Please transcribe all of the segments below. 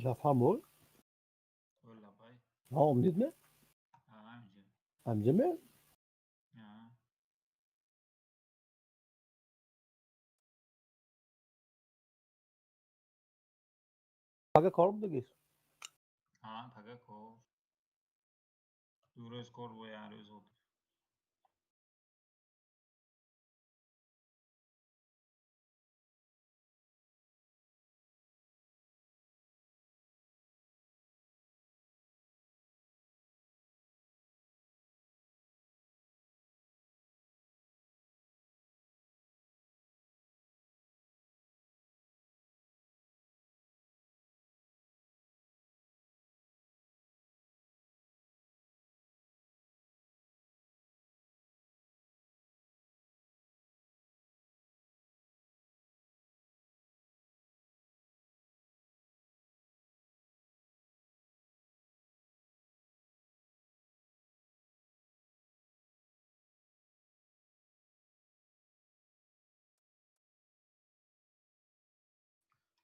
Фаҳмо? Лабай. Ҳа, омдид ме? Ҳаминҷа. Ҳаминҷа ме? А. Пага кор будагис? А, пага кор. 2 рӯз кор бо як рӯз отдых.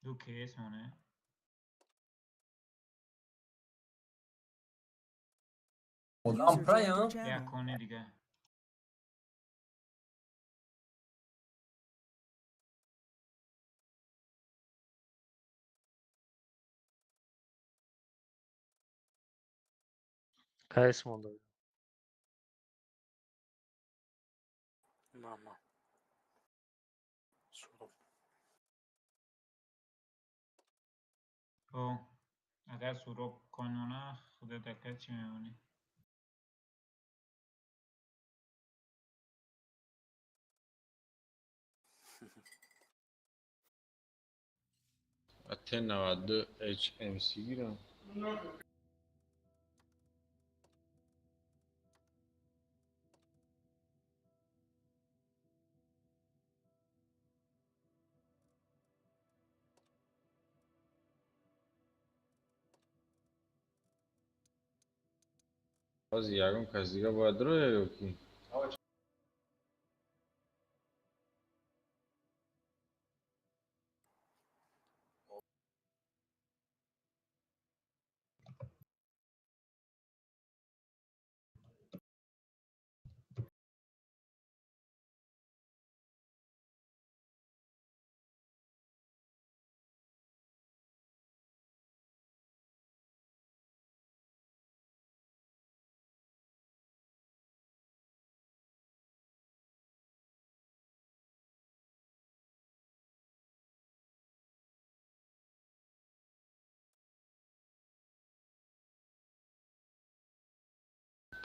Ду кейс моне. Одам User прая, joined your а? channel. Як кони дига. Кайс монда. Мама. Суроб. О, агар Суроб кон мона, худат ака чӣ мемонӣ? А Т92 HMC гирам. Ҳозир ягон кас дига бояд роя ё ки?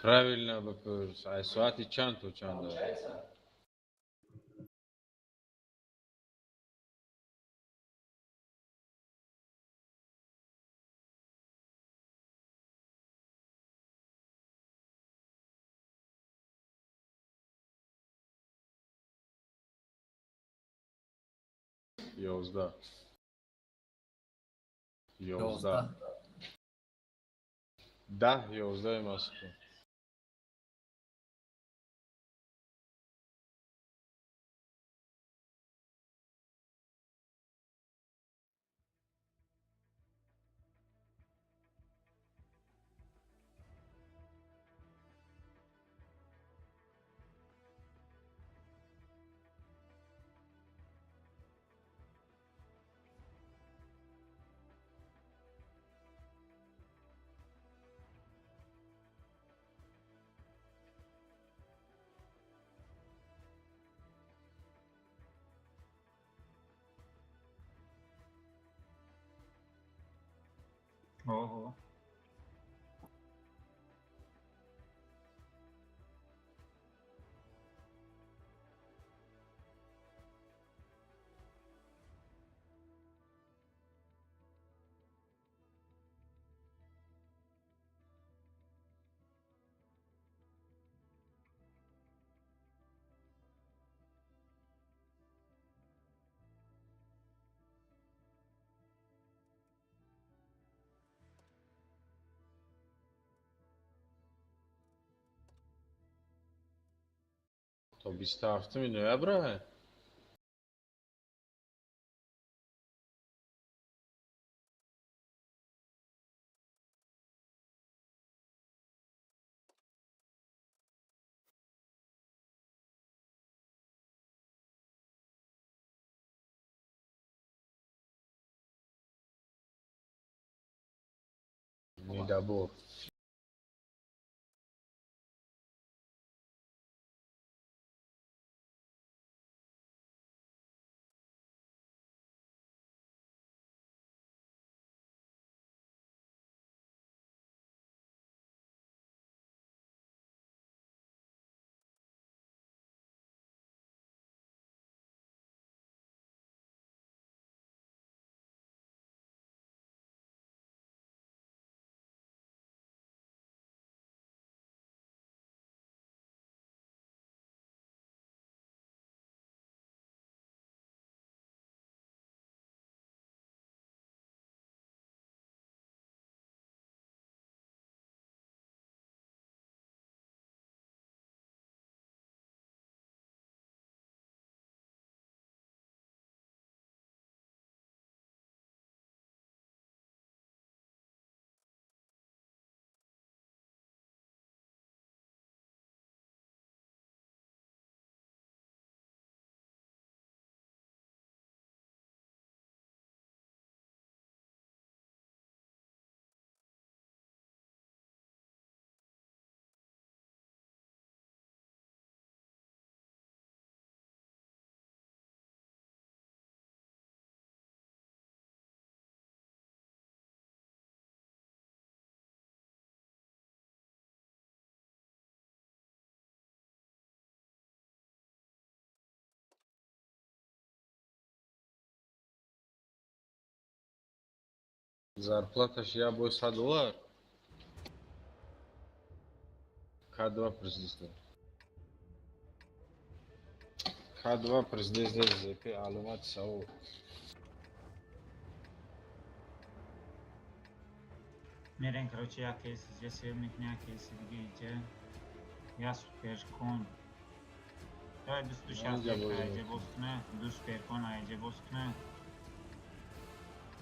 Правильно бипурс. Ай соати чанд то чанд? 11. 11. 10 11 Москва. Оҳо. То 27 ноябра? Добор. Зарплата ж я бой $100. К2 президент. К2 президент ЗП аломат сау. Мерен, короче, я кейс, я съемник, не кейс, где я суперкон. Давай дусту сейчас, я боскна, ду суперкон, а я боскна.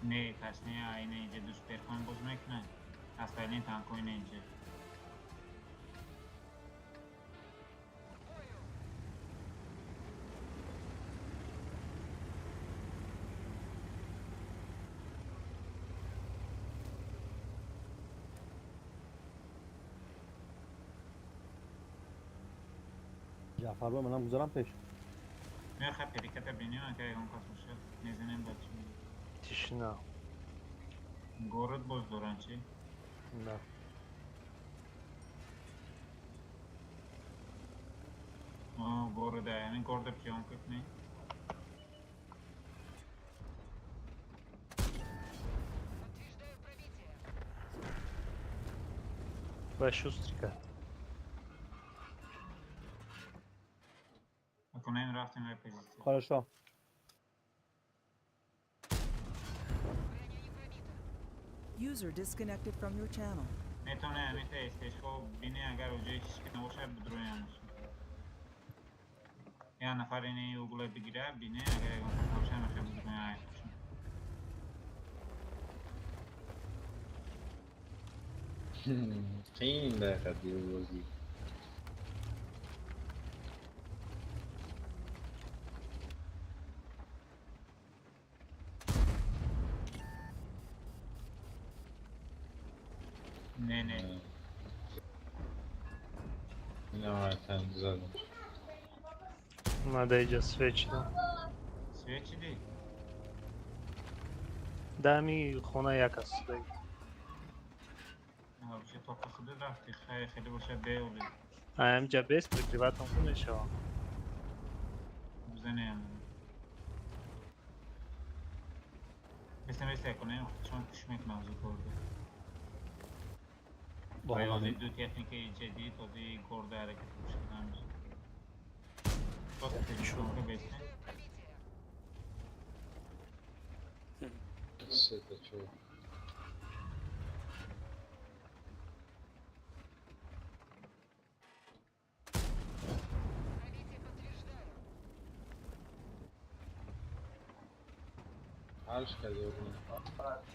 Не, точнее, а не иде ду суперкон боз мекна. Остальные танкой не иде. Ҷаъфар бо манам гузарам пеш. Меха периката бинем, агар ягон кас бошад. Мезанем бачи. Тишина. Город боз доран чи? Да. О, города, ами города приём кунем. Това е шустрика. Ако не рафтем вай позиция. Хорошо. User disconnected from your channel. Метавонем ҳамита истешко бине, агар оҷои ҳеч ки набошад, бидроям. Я нафар ини угла бигира, бине, агар ягон кас набошад, мехоҳ бидроям. Қин дақиқа бозӣ. Не, не. Инаватан задам. Ма да иджа свечи, да. Свечи ди? Да, ми хона як аст. Вообще только худи рафти, хай хеле бошад беоли. А ам ҷа бес прикриватам ху мешава. Бизанем. Бесем бесе кунем, чун пуш мекунам зуд горда. Ой, ду техникаи ҷадид, ози горда ҳаракат пуш кунам. Просто телефонка бесем. Сета чо. Ҳалш кардем.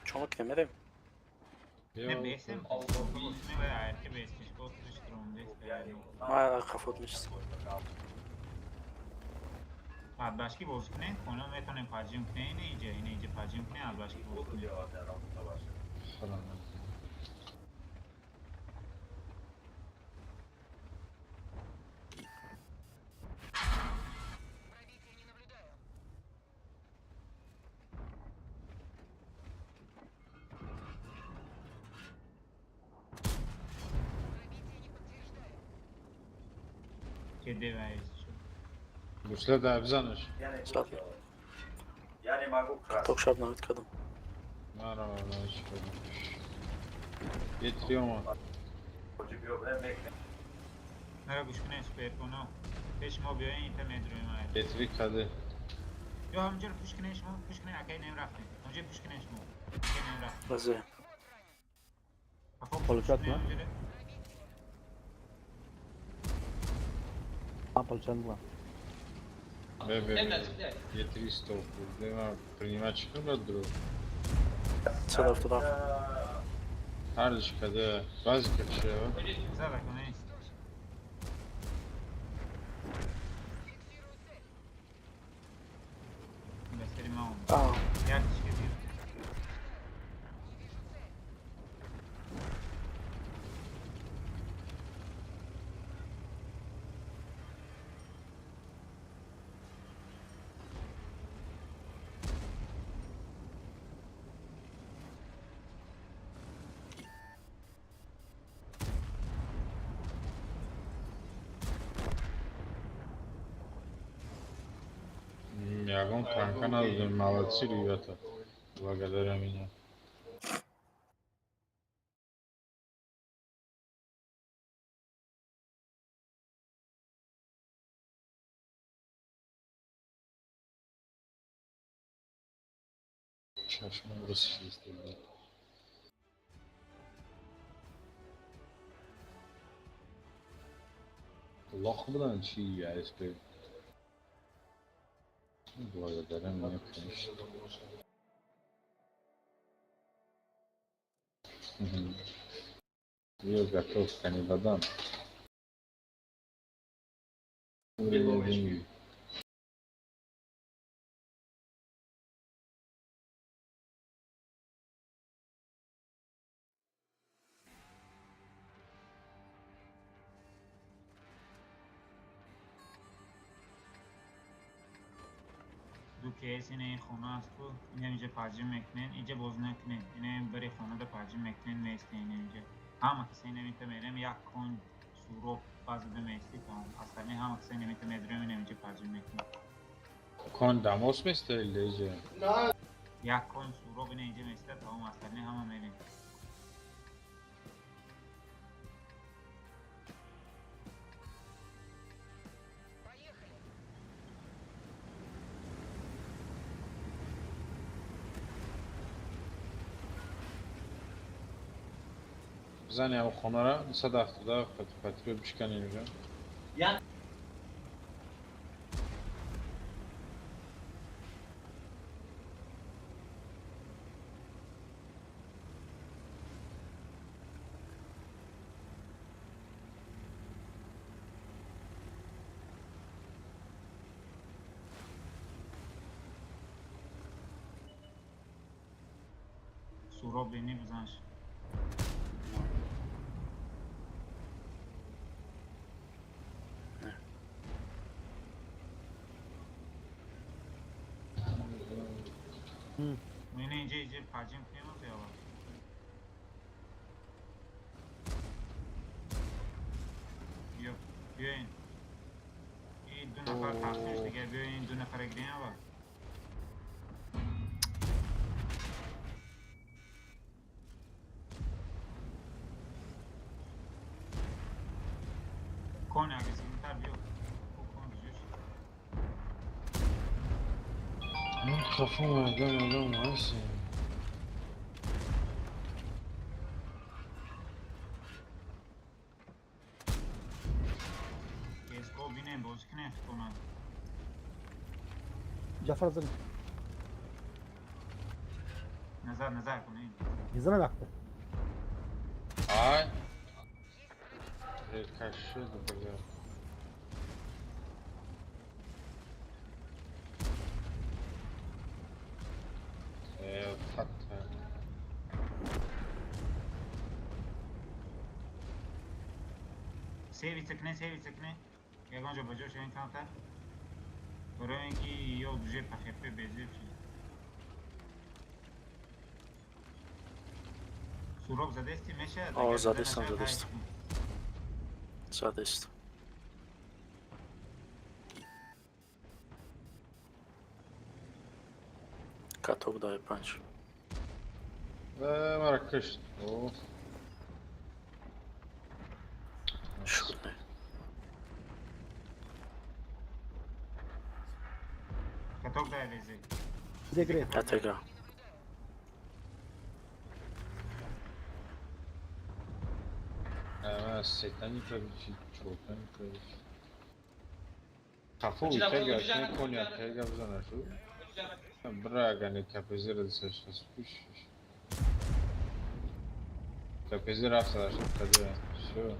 Чома ки намерем? Не бесем, ки бесиш, Ма хафот мешистам. Адбашки боз кунем, хона метавонем паҷим кунем, ина иҷа, ина иҷа паҷим кунем, адбашки боз кунем. КД ваешь. Гусля да бизанаш. Зад. Ток шаб навид кардам. Мара мара чӣ кардам. Е триома. Мара гӯш кунед суперконо. Пеш мо биёен ита медроем ай. Е три каде. Ё ҳамҷоро пуш кунед шумо, пуш кунед акай нем рафтем. Ҳамҷо пуш кунед шумо. Акай нем рафтем. Базе. Афо пуш Получат, кунед на? ҳамҷоро. А, получат два. Бе бе. Е три стол. Дема принимачи кабра друг. 177. Ҳардиш каде. Бази качева. Зада кунед. Ба сари ма омад. А, Як тишка биё. Ягон танка надодем. Молодцы, ребята. Благодаря меня. Чашма расчистили. Лох будан чи АСП? Благодаря мне, конечно. Мгм. Я готов к дадам. Уровень деньги. Ду кс ина ин хона аст ку ина инҷа паҷим мекунен, инҷа боз накунен. Ина ин бари хона да паҷим мекунен, меистен ина инҷа. Ҳама каса ина мита мерем як кон суроб базида меисти тамом. Остальные ҳама каса ина мита медроем ина инҷа паҷим мекунем. Кон дамос места или иҷа? Як кон суроб ина инҷа меиста тамом, остальные ҳама мерем. Бизани ам хонара 177 патриот бишканем иҷа. Суроб бини бизанш. Ина инҷа паҷим кунем озява. Биё, биёин. И ду нафар тақсимш дигар биёин ду нафара гирем аввал. Кон агрессивнитар биё. Ку кон ҷӯш. Хафа мардам адам ҳаст. Кеско бинем бозӣ кунем хитонам. Ҷафар зан. Назар назар кунем. Низана вақте. Ай. Рикошет, бля. Хатта. Севица кунем, севица кунем. Ягон ҷо ба ҷо шавем камтар. Барои ин ки ё уже пахепе безеб шид. Суроб задести мешавад? О, Агар зада задестам, нашавад, задестам. ҳайф кун. Задест. Каток дай панч. Мара кушт. Шуд не. Каток дай лези. Где греф? АТГ. Сетани кардичи, чортани кардичи. Хафу тега, не коня тега бизанашу. Брага не капезира десаш пуш. Капезира афсадашу кадира. Всё.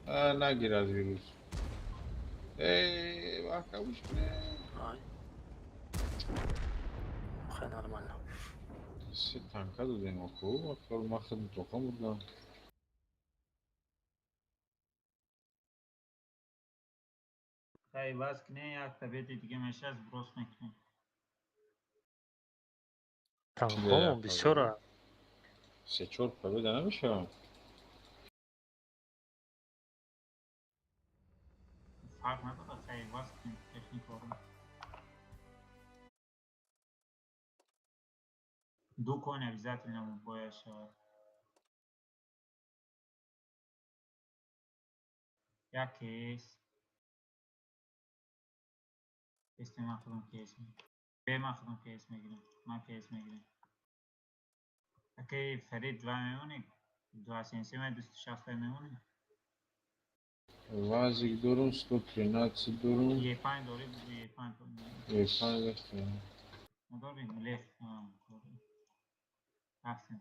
А нагирад вирус. Эй, вака уш бля. Ай. Хай нормально. Се танка додем оку, акар махад тоқа мурдам. Хай ваз кне, як табети диге меша сброс мекне. Танком бисёра. Се чор победа намешавам. Фарқ надорад, хай ваз кне техникаро. Ду конь обязательно бояд шавад. Як кейс. Если ман худам кейс мегирам. Бе ман худам кейс мегирам. Ман кейс мегирам. Окей, Фарид 2 мемонӣ? 2 сенси ман 260 мемонӣ? Вазик дорум, 113 дорум. Е5 дорӣ, бугу Е5 дорӣ. Е5 доштам. Надорӣ, леф. Дорӣ. Рафтем.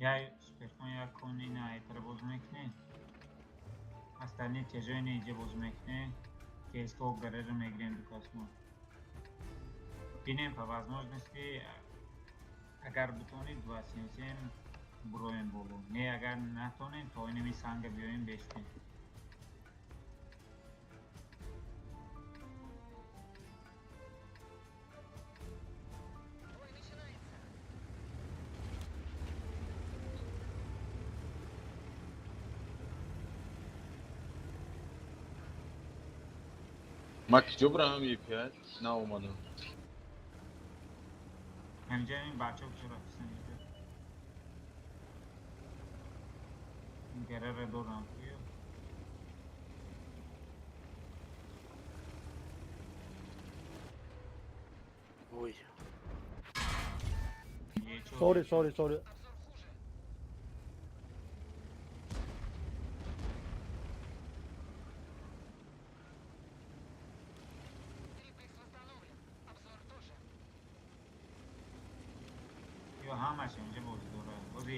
Я суперкон як кони на этара боз мекунӣ. Остальные тяжёлые не иҷа боз мекунӣ. Кейско гаража мегирем ду касмо. Бинем по возможности, агар бутонед 277 буроем боло. Не агар натонем, то инами санга биёем бештем. Ма киҷо бираҳам Е5? Наомадам. Ҳамҷа ин бачаҳо куҷо рафтан инҷо? Гарара дорам куё. Ой. Sorry, sorry, sorry.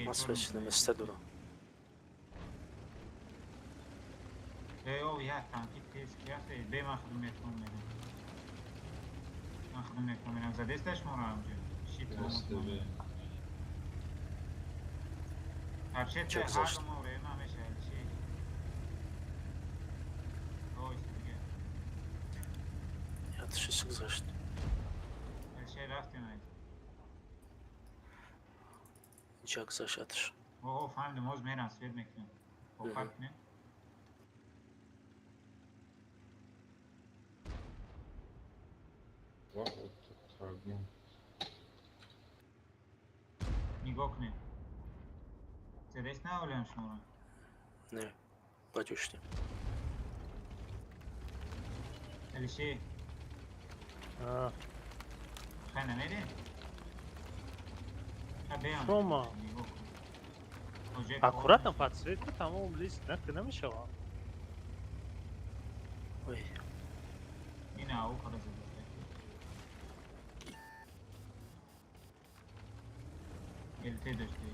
Ман свечи наместа дорам. Эй, о, як танки тез ки рафте, бе ман худам мекунам мерам. Ман худам мекунам мерам. Задесташ моро ҳамҷо. Шит Дасте. Вообще Чё ҳар гузашт? мо рема мешавад чи? Ой, диге. Ятиши гузашт. Ше рафтем ай. Инҷа гузашт ятиш. О, фаҳмидам, ҳоз мерам свет мекунам. Попад не? Ва, вот так. Нигоҳ кунед. Задест наолиам шуморо? Не. Баҷоштем. Алишер, хай намерем? Ха беам. Шумо. Нигоҳ кун. Оҷои Аккуратно кор подсветка тамом лист намешавад. Ой. Ина ау кара задест. ЛТ дошти.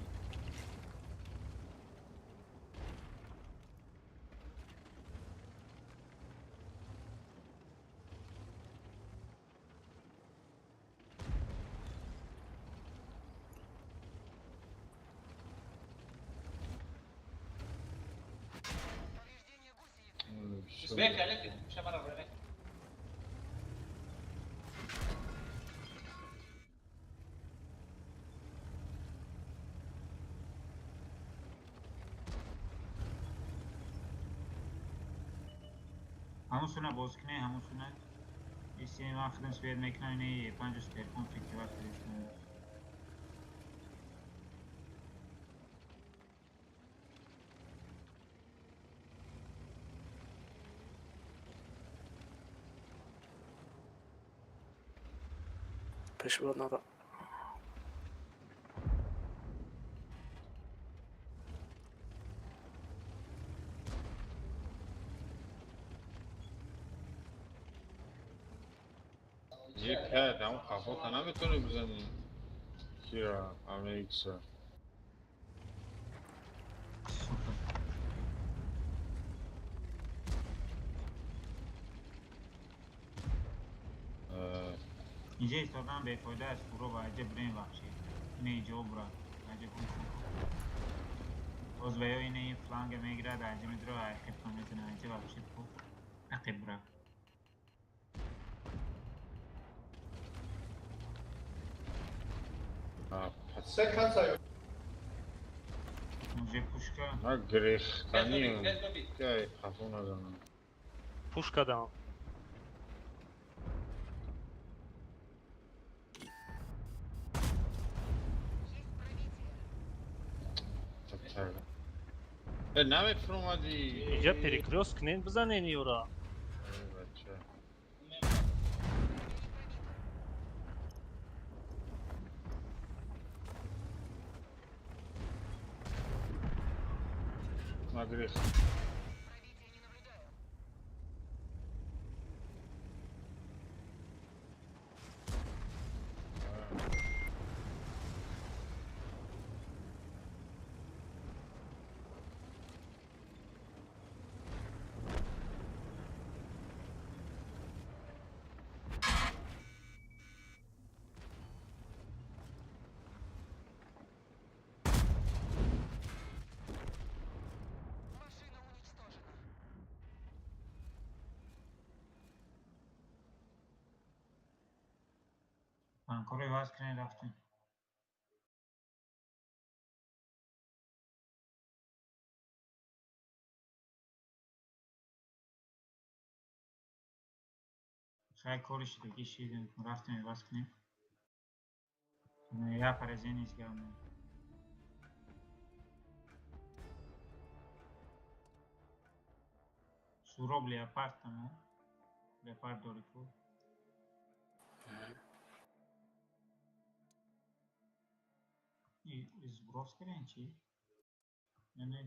Ҳамусуна боз кунед, ҳамусуна. Иси ман худам свет мекунам, ини панҷу суперкон фикр кардем. Пеш брат нара. یه پد همون خفا تا نمیتونی بزنی کیرا همه ایکسا اینجا ایستادن بی‌فایده است برو و عجب بریم وحشی اینه اینجا برو عجب باز ویا اینه این فلانگ میگیرد عجب میدره و عقب تا میزنه عجب وحشی کو عقب برو اونجا پوشکا نه گریختنی که خفا نزنم Пушка дам. نمیفرومدی Инҷа перекрёст кунед, бизанед юра. بچه نگریخت Танкҳоро иваз кунед рафтем. Хай кори шидагӣ шидем, рафтем иваз кунем. Я поражение сделаем. Суроб леопард тамо. Леопард дори ку. Сброс кардем чӣ? Не.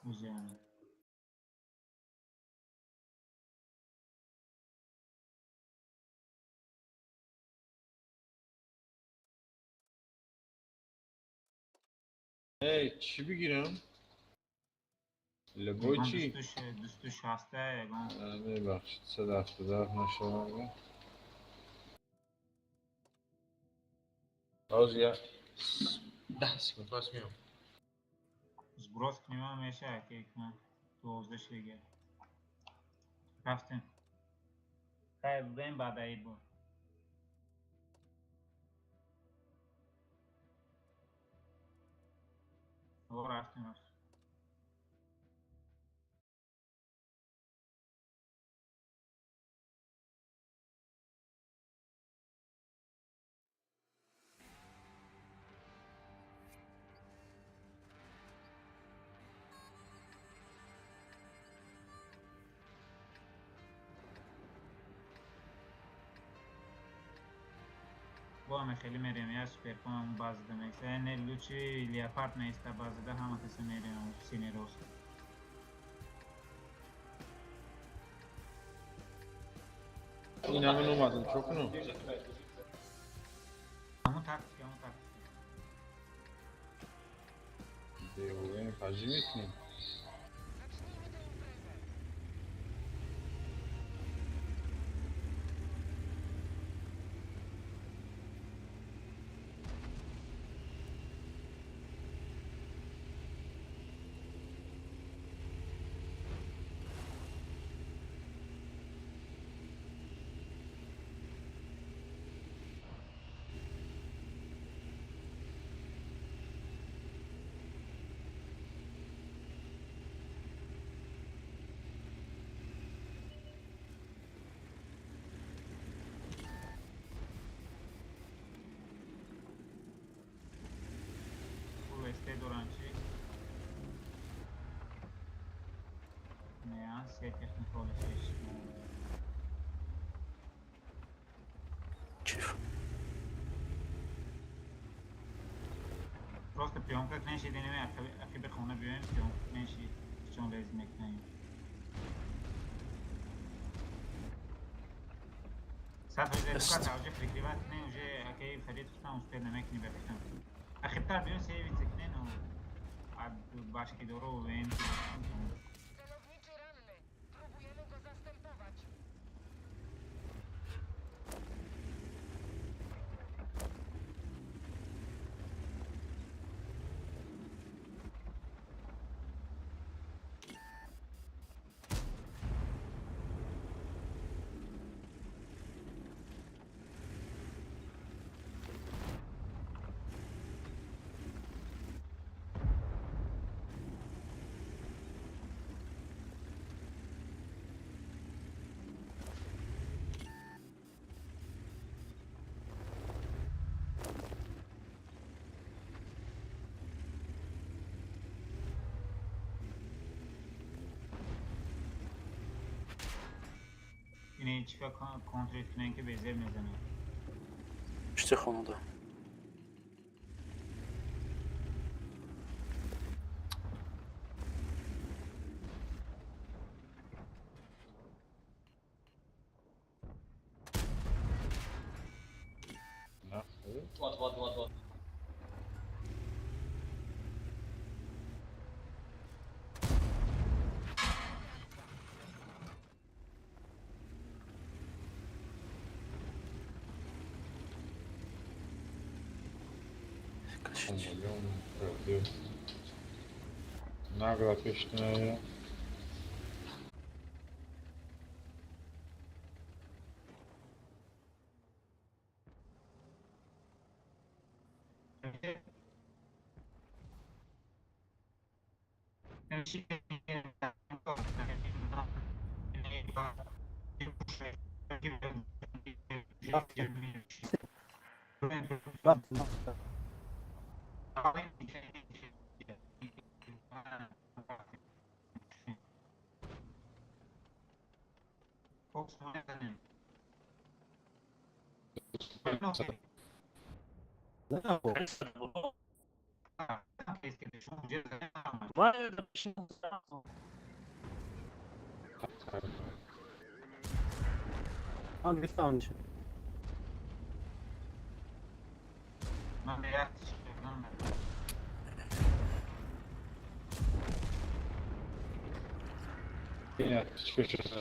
Узяна. ای چی بگیرم؟ لگوی چی؟ 260 ягон. ببخشید 177 نشد. باز یه 10 секунд باز میام. Сброс кунем меша ки 12 шига. Рафтем. Хай бем бадаи бо. Рафтем рафтем. Бо ҳаме хеле мерем, я суперкон базада мекса. Не лучи леопард неиста базада, ҳама каса мерем синерос. این همه اومدم چه کنم؟ همون تاکتیک همون تاکتیک. دیوونه پجی میکنیم. Се техника олишиш. Чиф. Просто пиёнка кнеши динеме ақиби хона биёем, пиёнка кнеши чон рез мекунем. Сад уже Есть. дука уже прикрывать не уже акей Фарид хутан успел намекни бефтан. Ахибтар биён сейвица кне, но ад башки доро вем. Celowniczy ranny. Próbujemy go zastępować. Ине чика контрит кунем ки безер мезанад. Пишти хона да. На, Вот, вот, вот, вот. Кашич. Миллион пробил. Нагло пишет. Нет, чуть-чуть.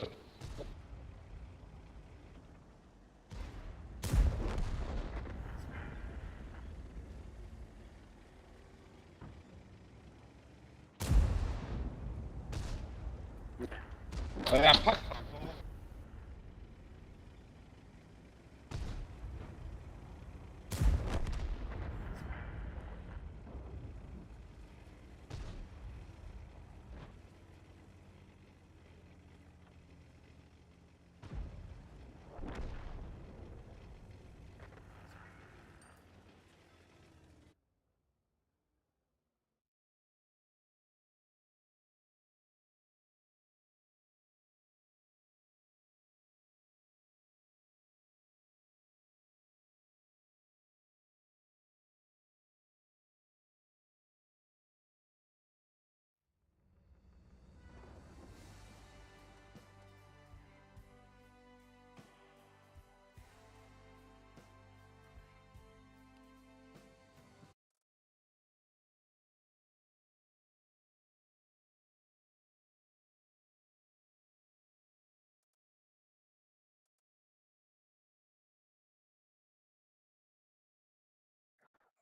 Я пак.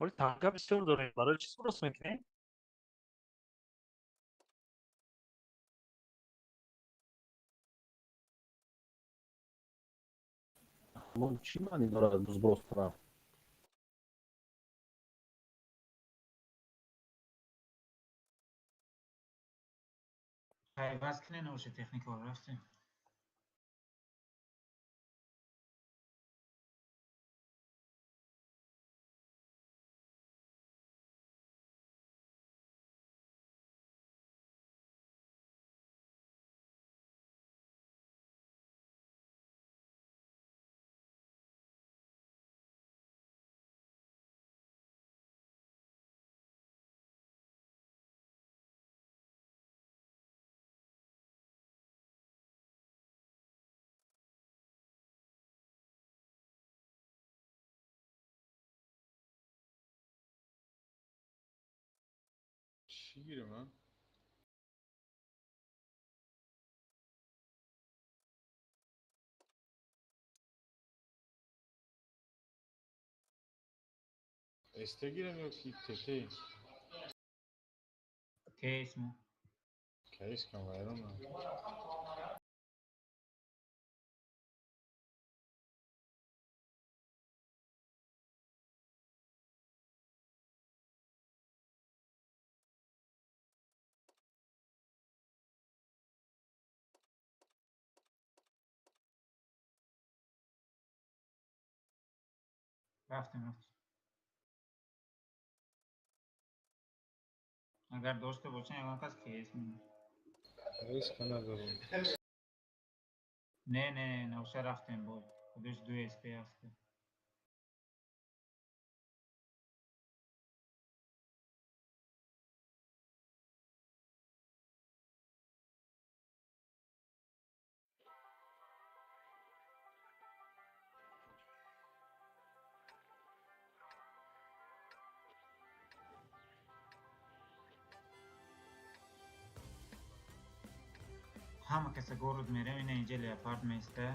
Оли танка бисёр дорем. Барои чӣ сброс мекунем? Чӣ маъне дорад сброс кунам? Пайваст кунен оша техникаро рафтем. Чӣ гирем, а? СТ гирем ё ки ТТ? Кейс мо. Кейс кам вайрон. Рафтем, рафтем. Агар дошта бошем, ягон кас кейс мемонад. Кейс ка надорем. Не, не, навша рафтем бой. Худаш ду СП аст. Ҳама каса город мерем, ина инҷа леопард места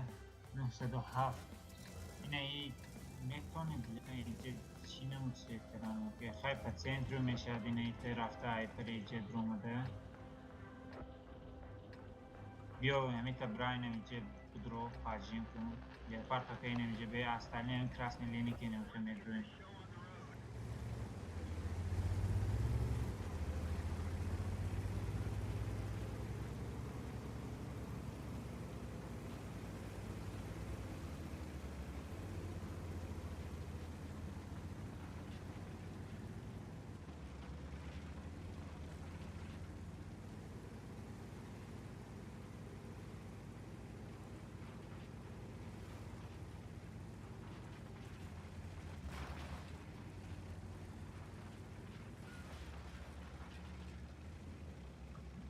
907. Ина и метони инҷа чӣ намуд секторам? Хай по центру мешавад, ина и рафта айпер инҷа дромада. Биё ҳамита бра ина инҷа будро пажим кун. Леопард ака ина инҷа бе остальные ҳамин красный линии ки ина инҷа медроем.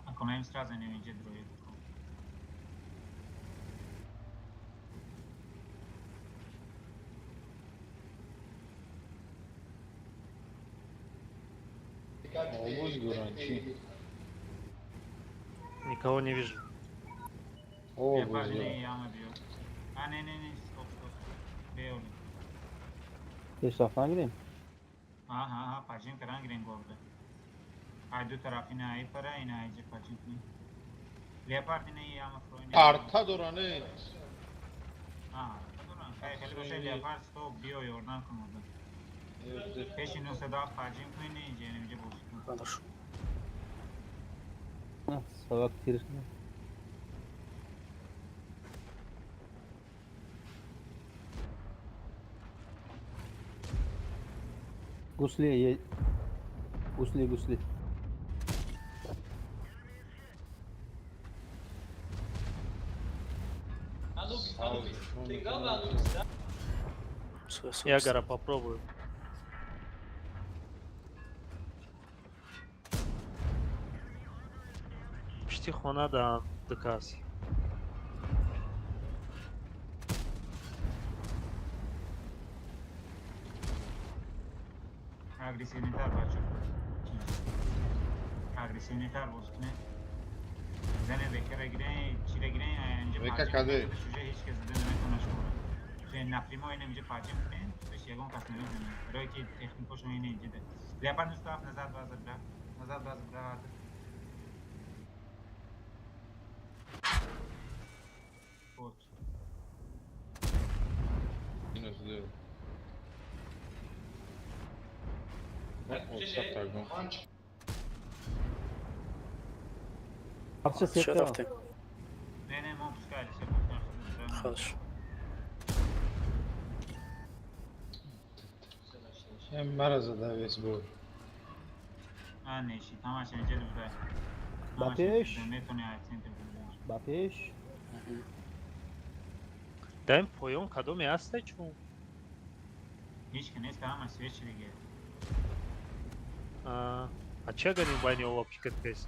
Ако наим сразу не инҷа дроид. Овоз горан чӣ? Никого не вижу. Овоз Леопард ина горан. яма биё. А не, не, не, стоп, стоп. Беоли. Пешрафт нагирем? Аҳа, аҳа, пажим каран гирем горда. Ай ду тараф ина ай пара, ина айҷа пажим кунем. Леопард ина яма фройн. Арта доране. Аҳа, доран. Хай, хеле боша леопард стоп биё ёрдам кун орда. Пеши 907 пажим кун ина инҷа, ина инҷа бозӣ кун. Хорошо. Савак тир. Гусли, е... Гусли, гусли. Я гора попробую. Пишти хона да дкас. Агрессивнитар бачо. Агрессивнитар бозӣ кунед. Зане векара гирен, чира гирен, инҷа Века пажим каде? кунед, шуже ҳеҷ кас зада наметавонад шуморо. Ше напрямую ина инҷа пажим кунед, худаш ягон кас намезанад. Барое ки техникошон ина инҷа да. Леопард 907 назад база бра. Назад база бра. Вот. Минус 9. Отсад тагон. Арча Чё сетка. рафтем? Не, не, мо пускай, се пускай. Хорошо. Я мара зада весь бой. А, не, ши, тамаша инҷа дуда. Ба пеш. Метони ай центр буда. Ба пеш. Даем поён кадоме ҳасте чун? Ҳеҷ ки нест, ҳама свечи диге. А ча ганим байни ова пикат кес?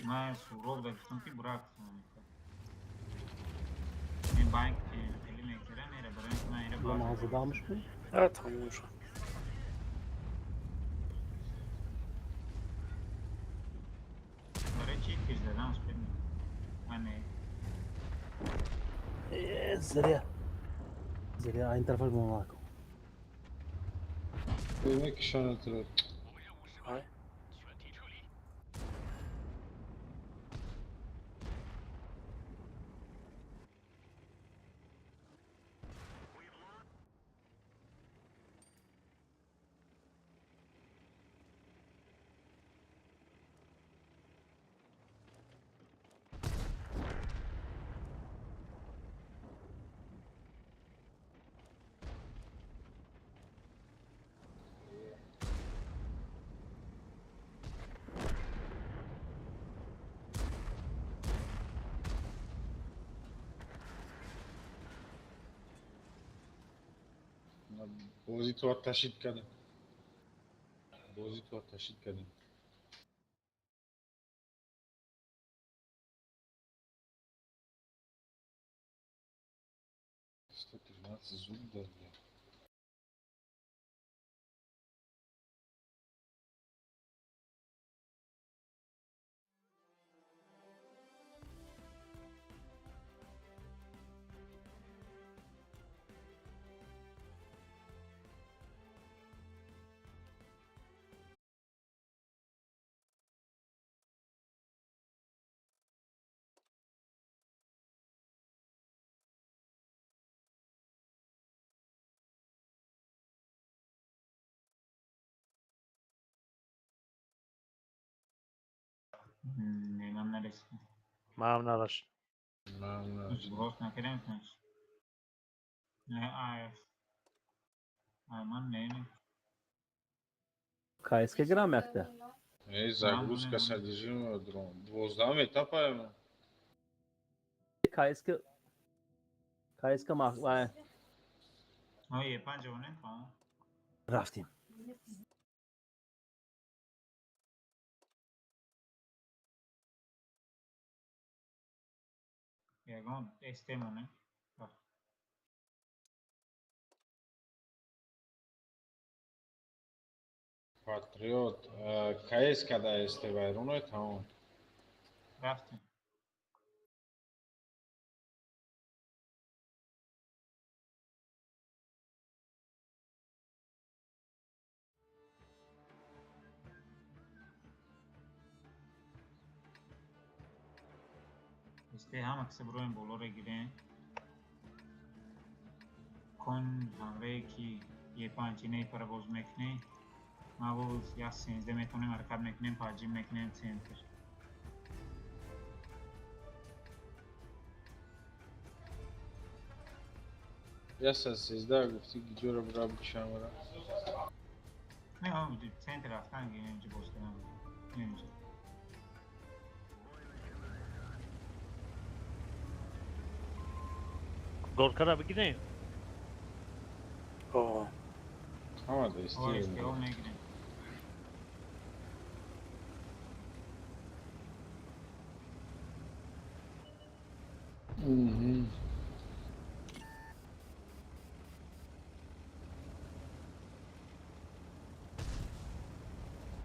Ма суроб да гуфтам ки бурак. Ин банк ки хеле мегзара мера барои ин ки ман ира Ла база. мағзада мушкил. А, там уже. Ане. Зря. Зря, айн тарафаш бомако. Мекшонатро. Ай. Бозиту отташид кардем. Бозиту отташид кардем. 113 зуб дал. Немам нарасид. Мам нарасид. Мам нарасид. Сброс накардем, значит. Не, АФ. Айман не, не. КСК грам якта. Э, загрузка содержимого дрон. 12 этапа. КСК КСК мах. Ой, панҷо не, па. Рафтим. Ягон эстемоне. Патриот, КС када СТ вайроной тамом. Рафтем. СТ ҳама киса буроем болоро гирем. Кон ҳамрае ки Е5 не пара боз мекунӣ. Ма боз 1-13 метавонем ҳаракат мекунем, паҷим мекунем центр. 1-13 гуфти гиҷоро бира бикшам бара. Не, ҳам центр рафтан гирем инҷо боз кардам. Инҷо. Горкара бигирем? О. Ҳама да истио мегирем.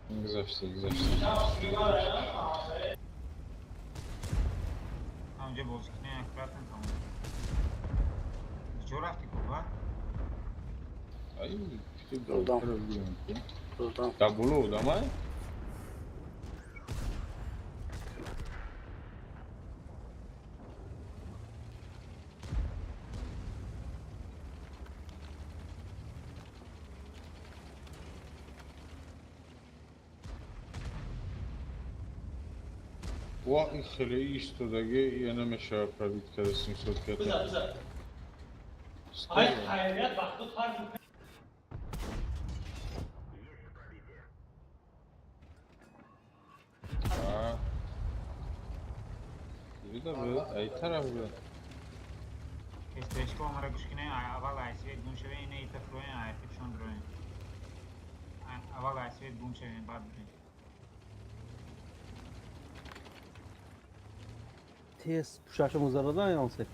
Гузашта, гузашта. Ҳамҷо бозӣ кунем, аккуратно тамом. Куҷо рафти куба? Ай, Додам. Додам. Да боло одамай? Ва ин хеле истодаги я намешава пробит карда 705. Ай тараф буда. Эстешко омара гӯш кунем, аввал айсвет гум шавем, ина ита фуроем, айфипшон дуроем. Аввал айсвет гум шавем, баъд бурем. Тез пушаша музарадан янсе.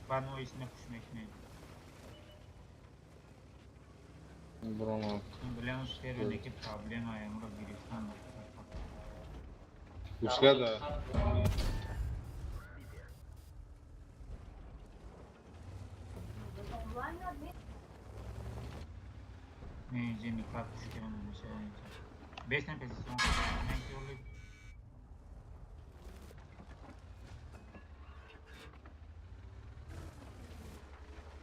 Баъд мо исна пуш мекунем. Брома. Билем сервере ки проблема е, муро гирифтан. Гӯшгада. Не, иҷа никак пушкира намешава инҷа. Бесен позицион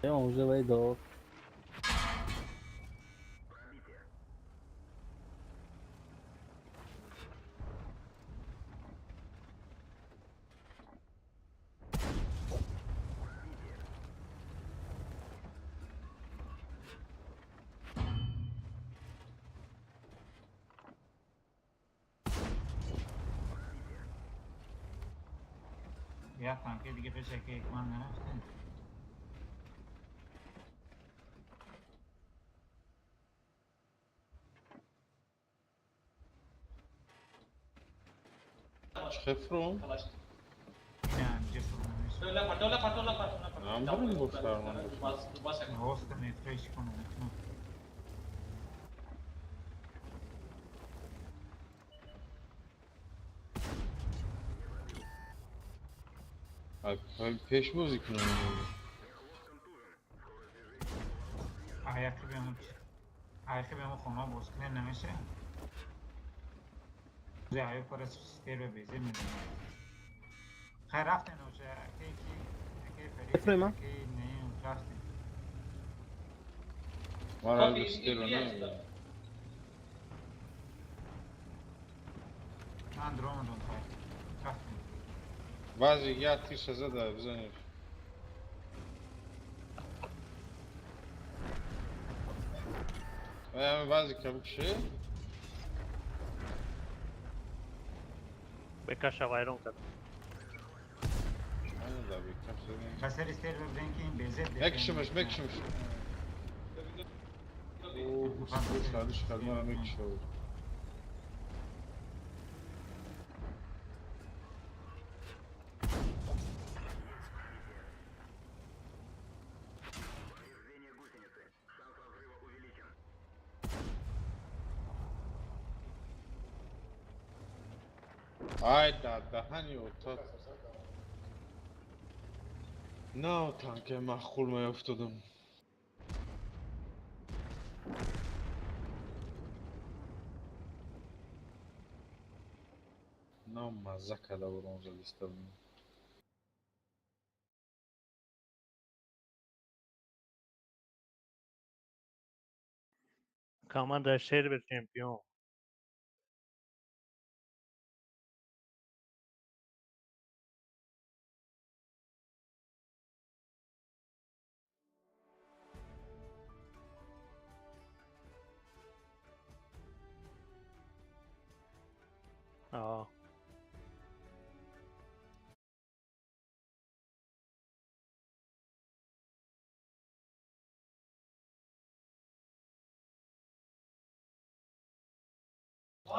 не. Уже войду. Я танки диге пешаки екман нарафтем. Хефрон? Не, ҷефрон. Намбарин бо фармон. Роста мефреш кунам. Пеш бозӣ кунам. Аяқи бему хона боз кунем намеша? Аю пара стерва безе медонам. Хай рафтен уже, аки ки аки фарид. Аки не, рафтен. Мара стерва не. Ман дромадон хай. Рафтен. Баъзе як тирша зада бизанеш. Баъзе кабукше. Бекаша вайрон кард. Басари стерва бенки безе. Мекшимаш, мекшимаш. О, шадиш мара мекшав. Ай да даҳани отат. На танке махқул меафтодам. На мазза карда бурон залиста будем. Команда сервер чемпион.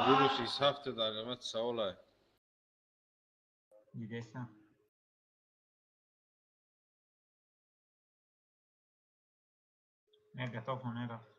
Вирус ҳафте дар аломати саволай. Дидесам. Не готов он рафт.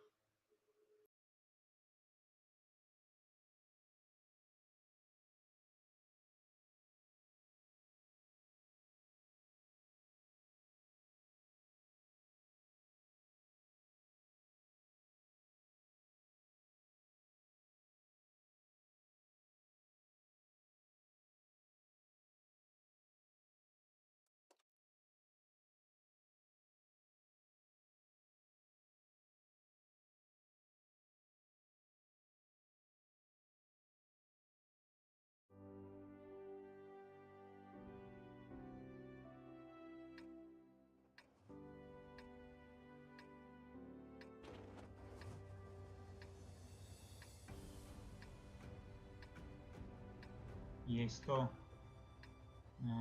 Есто,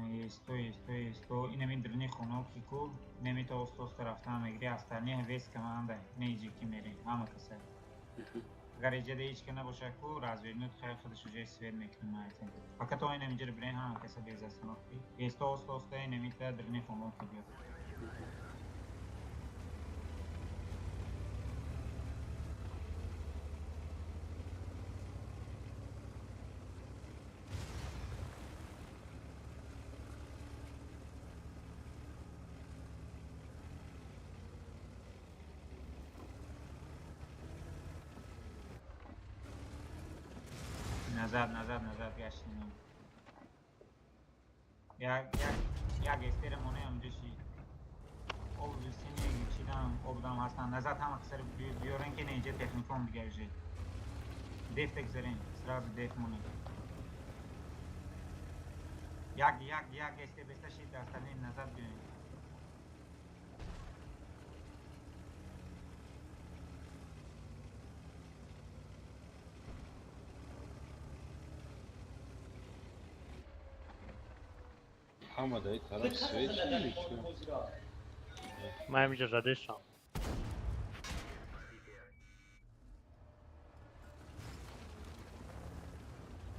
есто, есто, есто. Инами дрни хоно ки ку немито оста рафтан мегири астани вес команда не иҷи ки мерем ҳама каса. Агар иҷа ҳеч ка набоша ку развернут хай худаш уже свет мекунем айтен. Пока то инами ҷир бирем ҳама каса без остановки. Есто оста инамита дрни хоно ки биё. Назад, назад, назад гаштем. Як як як эстера моне амҷаши. Об сини чидам, обдам ҳастан. Назад ҳама кисар биёрен ки не инҷа техником дигар же. Деф тегзарен, сразу деф моне. Як як як эсте беста шид остальные назад биёен. Ҳама дар ин тараф свеч или чӣ? Ман ҳаминҷа задестам.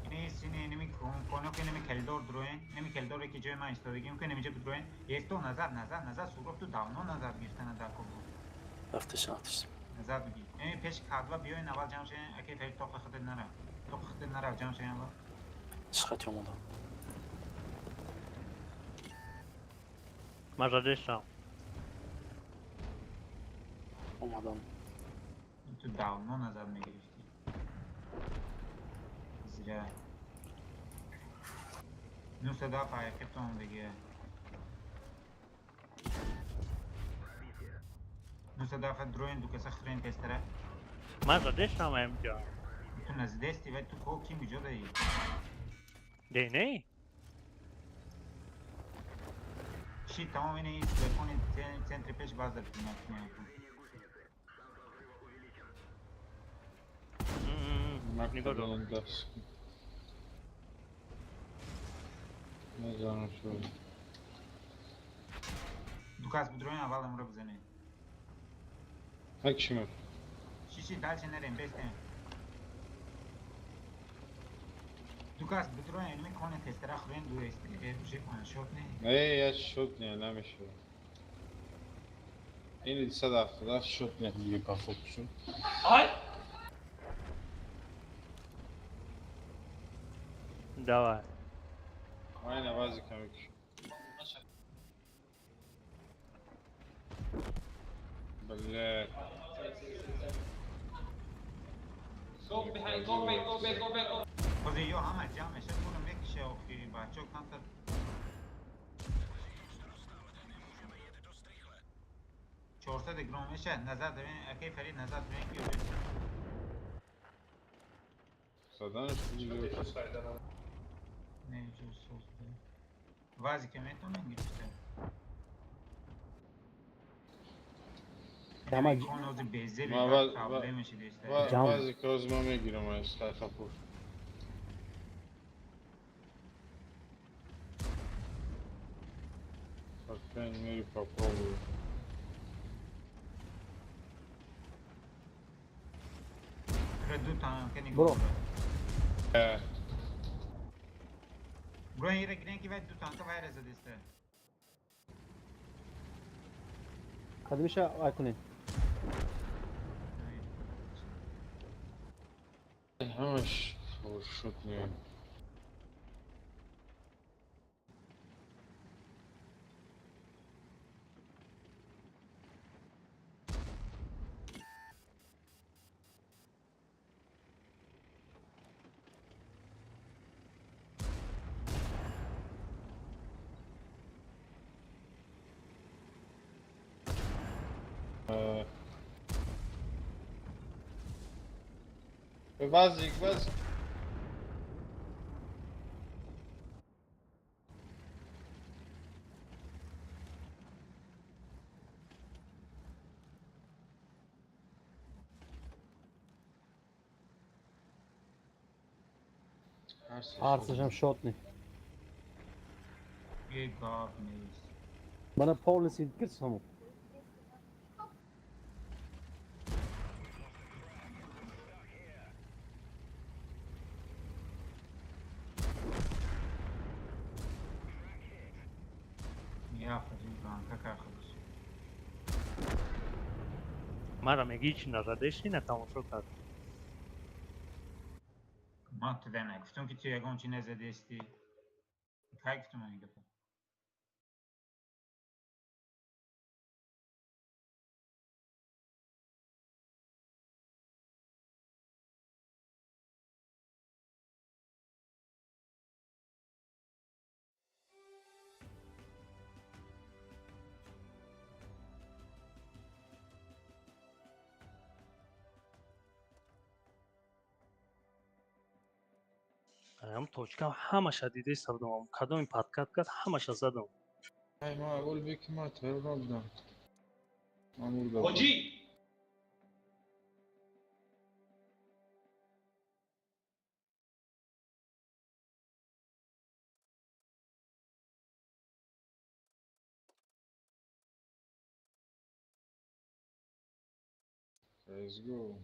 Ини иними коно ки иними келдор дроен, иними келдоре ки ҷои ман истодагим ки иними ҷа бидроен. Есто назад, назад, назад суроб ту давно назад гирифта дар кобу. Рафтешам, рафтешам. Назад биги. Ини пеш кадва биёен аввал ҷамъ шавен, аки ферид тоқи худат нара. Тоқи худат нара ҷамъ шавен аввал. Чӣ омадам? Ман задестам. Омадам. Ту давно назад мегирифтӣ. Зря. Ну сюда поехали диге. Ну сюда дроин ду каса хрен тестера. Ман задестам ҳаминҷа. Ту назидести вай ту ко ким иҷо даи? Де не? Чи тамом ини телефони центри пеш база бинат. Нигоҳ дор. Мезанам шуд. Ду кас бидроин аввал амро бизанед. Так чӣ мекунӣ? Чи чи дальше нерем бестем. Ду кас бидроин инми коне тестера хрен ду эсте. Уже ваншот не. Не, я шот не, намешавад. Ини 177 шот не диге по фокусу. Ай! Давай. Ман навази камекиш. Бля. Go behind, go back, go back, go back, go. Хози ё ҳама ҷамъ мешад буро мекише охи бачо камтар. 400 грам мешад назад бибин акай фарид назад бибин ки Заданаш не ҷо созда. Вази ке метонем гирифта. Ҳама Конози безеби Ма проблемаши деста. Ҷамъ. Вази ки ҳозир ман мегирам аз хайхапур. По крайней мере попробую. Ду танка нигоҳ. Бро. Бро ира гирен ки вай ду танка вай реза деста. Кадимиша ай кунем. Ҳамаш шот не. Вазик, вазик. Ҳарсашам шот не. Е гап нест. Мана полностью гирсаму. Я фарид банка кахабиш. Мара мегӣ чи назадести на тамошо кард. Ман туда нагуфтам ки ту ягон чи назадести. Кай гуфтам ман ин гапа? Ам точка ҳамаша дидаиста будам. Кадоми подкат кард, ҳамаша задам. Ай, ма аввал беки ма тайёр набудам. Ман мурда будам. Ҳоҷӣ! Let's go.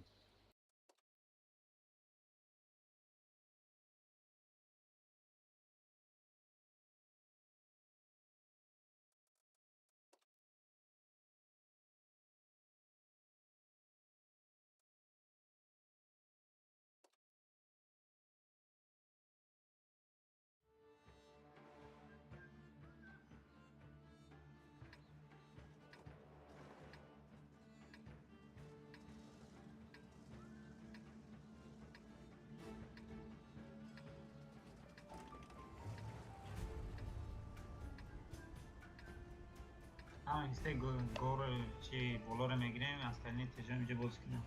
Ҳама ҳиссаи горро чи болоро мегирем, остальные тежо инҷо боз кунем.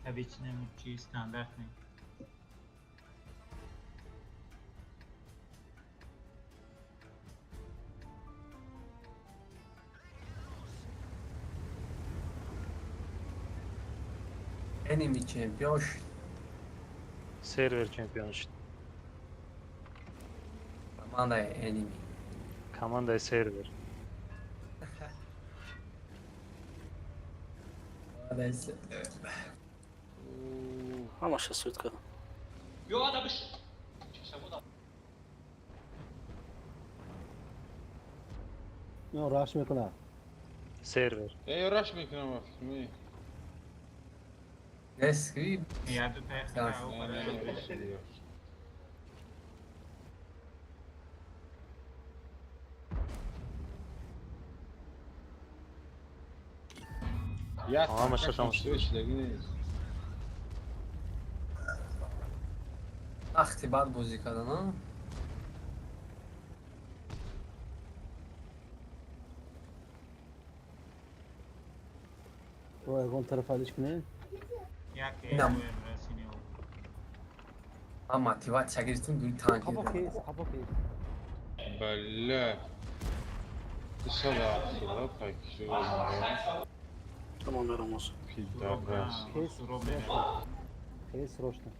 Обычный чи стандартный. Enemy чемпион шуд. Сервер чемпион шуд. Командаи Enemy. Командаи сервер. Ҳамаша суд кардам. Ё ада биш. Чашабуда. Ё раш мекунад. Сервер. Эй, раш мекунам, ба фикр ми. Нест ки? Я ду та Не, не, не, бисёр. Як Ҳамаша танкаш тамом мушкил шудагӣ нест. Ахти бад бозӣ кардан, а? Ро ягон тараф алиш кунем. Як Инам. расини. Ман мотиватсия гирифтам, дури танк Қапо гирифтам. кес, қапо кес. Бале. 270 пак шуд. Тамом мерам ҳозир. Пидорас. Кес, Суроб срочно. Кес срочно.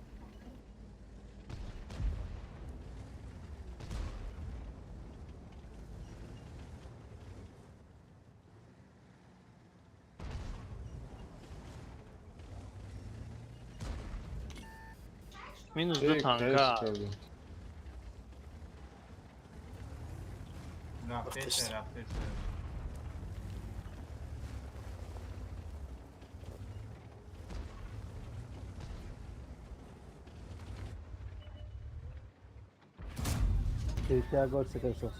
Минус ду Эй, танка. кайс кардем. Рафтеса, рафтеса. Третья гол секерсос.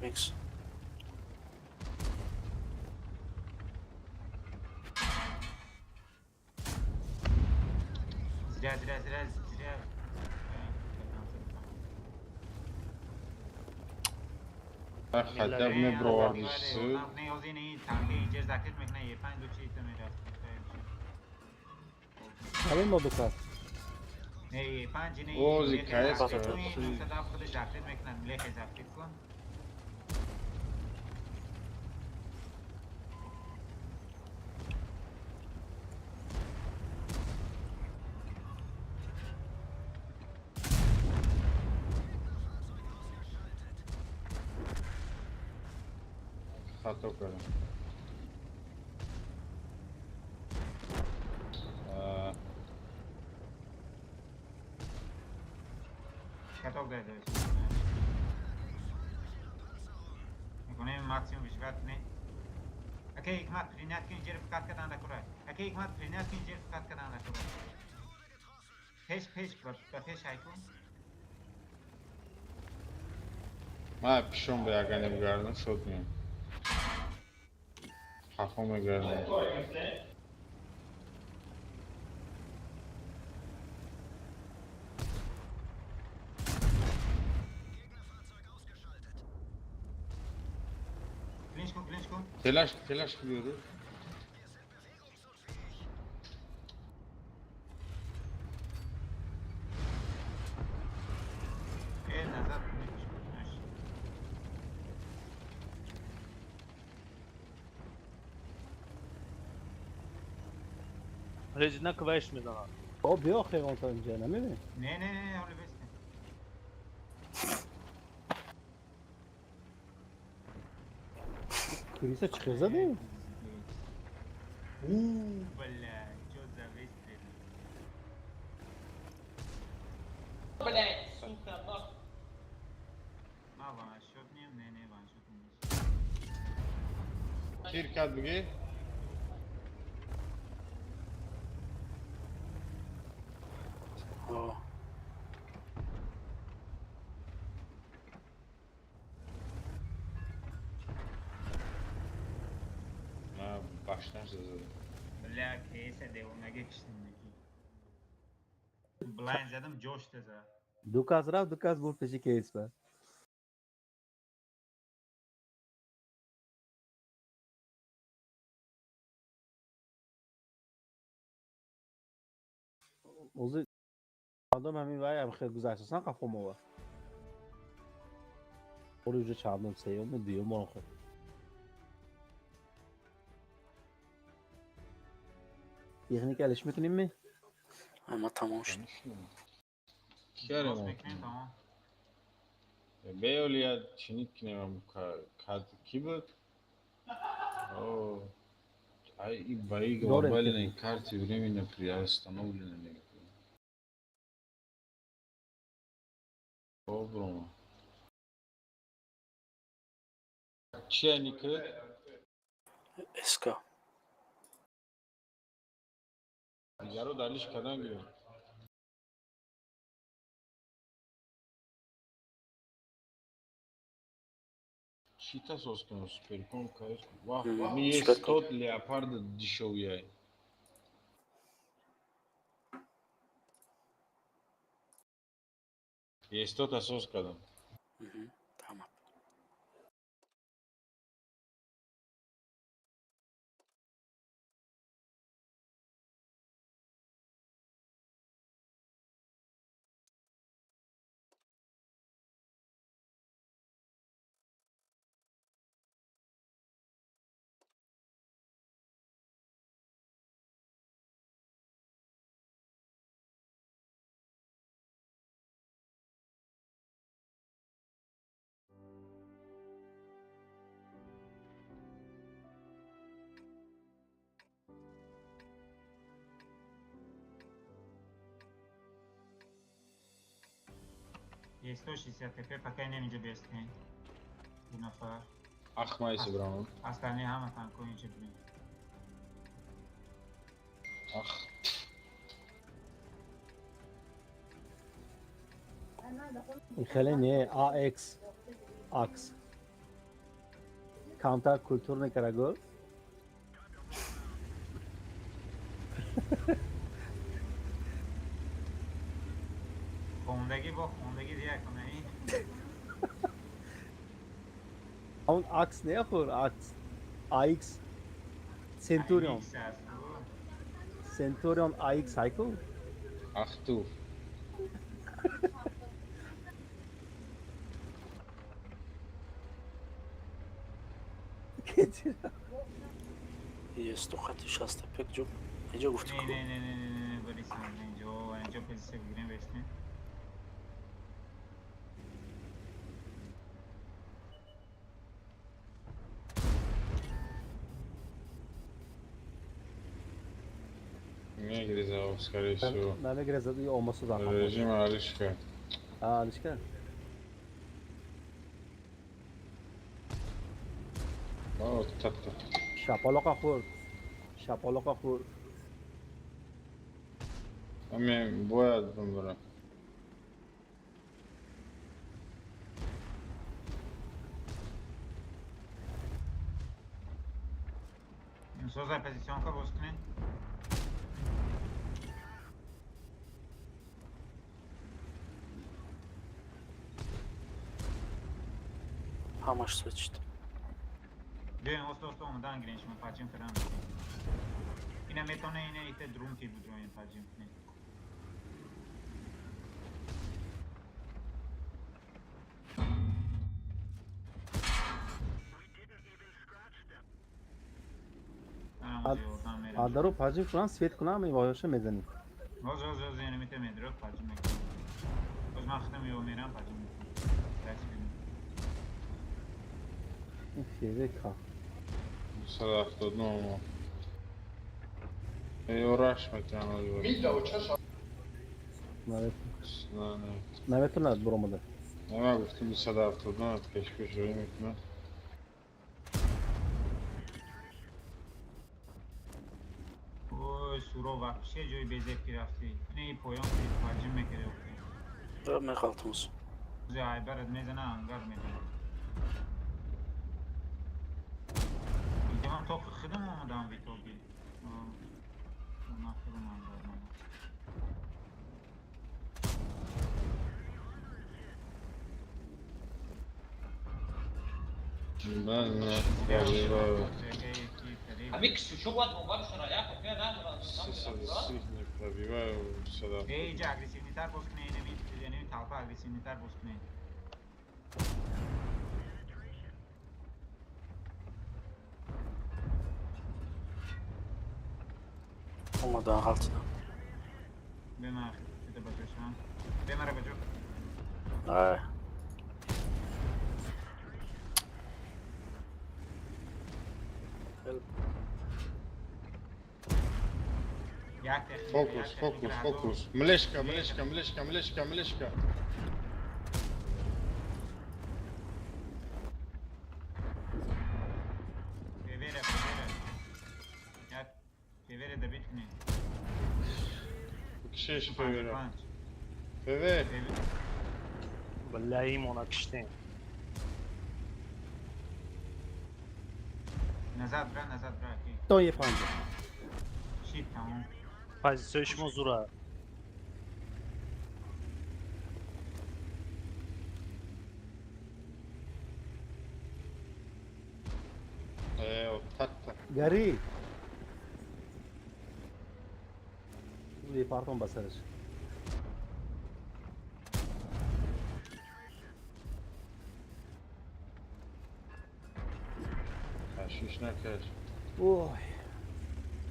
Микс. Зря, зря, зря, зря. Хотя бы мебровардиси. Не, ози не, танки иҷер закрит мекна, е панҷ ду чи мерафт. Калин модука. Не, е панҷ не. Ози кайс кард. Садав худ закрит мекна, лехе закрит кун. Хато кардам. А, Каток дай дай. Мекунем максимум виживать не. Окей, ҳикмат принять кин ҷер фикат кадан дакура. Окей, ҳикмат принять кин ҷер фикат кадан дакура. Пеш пеш ба пеш айкун. Ман пишон ба ягане бигардам, шод меям. Хафо мегардам. Клинч кун, клинч кун. Телаш, телаш килёру. Резина квеш мезанад. О, биё хевон то инҷа, намебинӣ? Не, не, не, ҳоли бесте. Криса чӣ хел задӣ? У, бля, чё за выстрел? Блять, сука, нахуй. Ма ваншот нем, не, не, ваншот нем. Тир кард бигӣ? О. Ма башнаш задам. Бля, кейса девонаге киштем неки. Блайн задам, ҷош теза. Ду кас рафт, ду кас бурд пеши кейс ба. Ози чандум ҳамин вай ам хел гузаштасан қафо мова. Оли уже чандум, сеюм, дуюм борон хел. Техника алиш мекунем ми? Ама тамом шуд. Киаре Боз мо? мекунем, тамом. Беоли я чиник кинем кад ки буд? О, ай и бои Дорем глобальной карте временно приостановлены мега. Добро. Чия никът? СК. Дигаро далиш кадан гирем. Чита сос кунам суперкон кайс. Вах, ми е Суперкон. 100 леопарда дешевия. Е 100 сос кадам. Мгм, Тамам. Е 165 пока не инҷа бесте. Ду нафар. Ах, майси брамон. Остальные ҳама танко инҷа будем. Ах. Ин хеле не, AX. Акс. Камтар культур мекара гул. Хондагӣ бо хондагӣ дия кунаи. Он акс не хур, акс. AX. Centurion. AX аст. Centurion AX хайку? Ах ту. Е 100 хати 65 ҷо. Инҷо гуфти Не, ку. не, не, не, не, не, борис, инҷо, инҷо позиция бигирем бесте. Мегреза, скорее всего. Намегреза и омасу за. Режим Алишка. А, Алишка. О, тата. Шапалоқа хӯрд. Шапалоқа хӯрд. Ами бояд бимбарам. Созай позиционка боз кунед. Ҳамаш свет шуд. Биёем, оста оста омадан гирем, шумо поджим кардан. Ина метавона ина ите друнки будроем поджим кунед. Адаро паҷим кунам, свет кунам, воёша мезанем. Оз оз оз енемите медро паҷим мекунам. Оз ман худам ё мерам паҷим мекунам. Даст бинем. Ин февека. 279 мо. Ёраш метавонад. Не, не. Наметонад буромада. Не, ман гуфтам 279 пешкаш рӯй мекунад. Ой, суро вообще ҷои безеб ки рафтӣ. Ин и поён ки паҷим мекарди охи. Меғалтумуз. Ози айбарат мезана, ангар медиҳад. Инҷа ман тоқи худам омадам в итоге. Ман худам ангар омадам. Не, не, пробиваю. Ами ксючо бояд бомбаршона як копия надоранд. 330 не пробиваю. 270. Эй, инҷа агрессивнитар боз кунед, инами толпа агрессивнитар боз кунед. Омадан ғалтидам. Бема хита баҷо шавам. Бемара баҷо. Ай. Як техника, Фокус, як фокус, техника, фокус. Млешка, млешка, млешка, млешка, млешка. Певера, певера. Як певера добит кунед. Кшеш певера. Панҷ. Певе. Певера. Бля, имона киштем. Назад бра, назад бра. Ки. То е панҷа. Шит, тамом. Позитсияи шумо зура. Татта. Гари. Партон ба сараш. Ташвиш накард. Ой.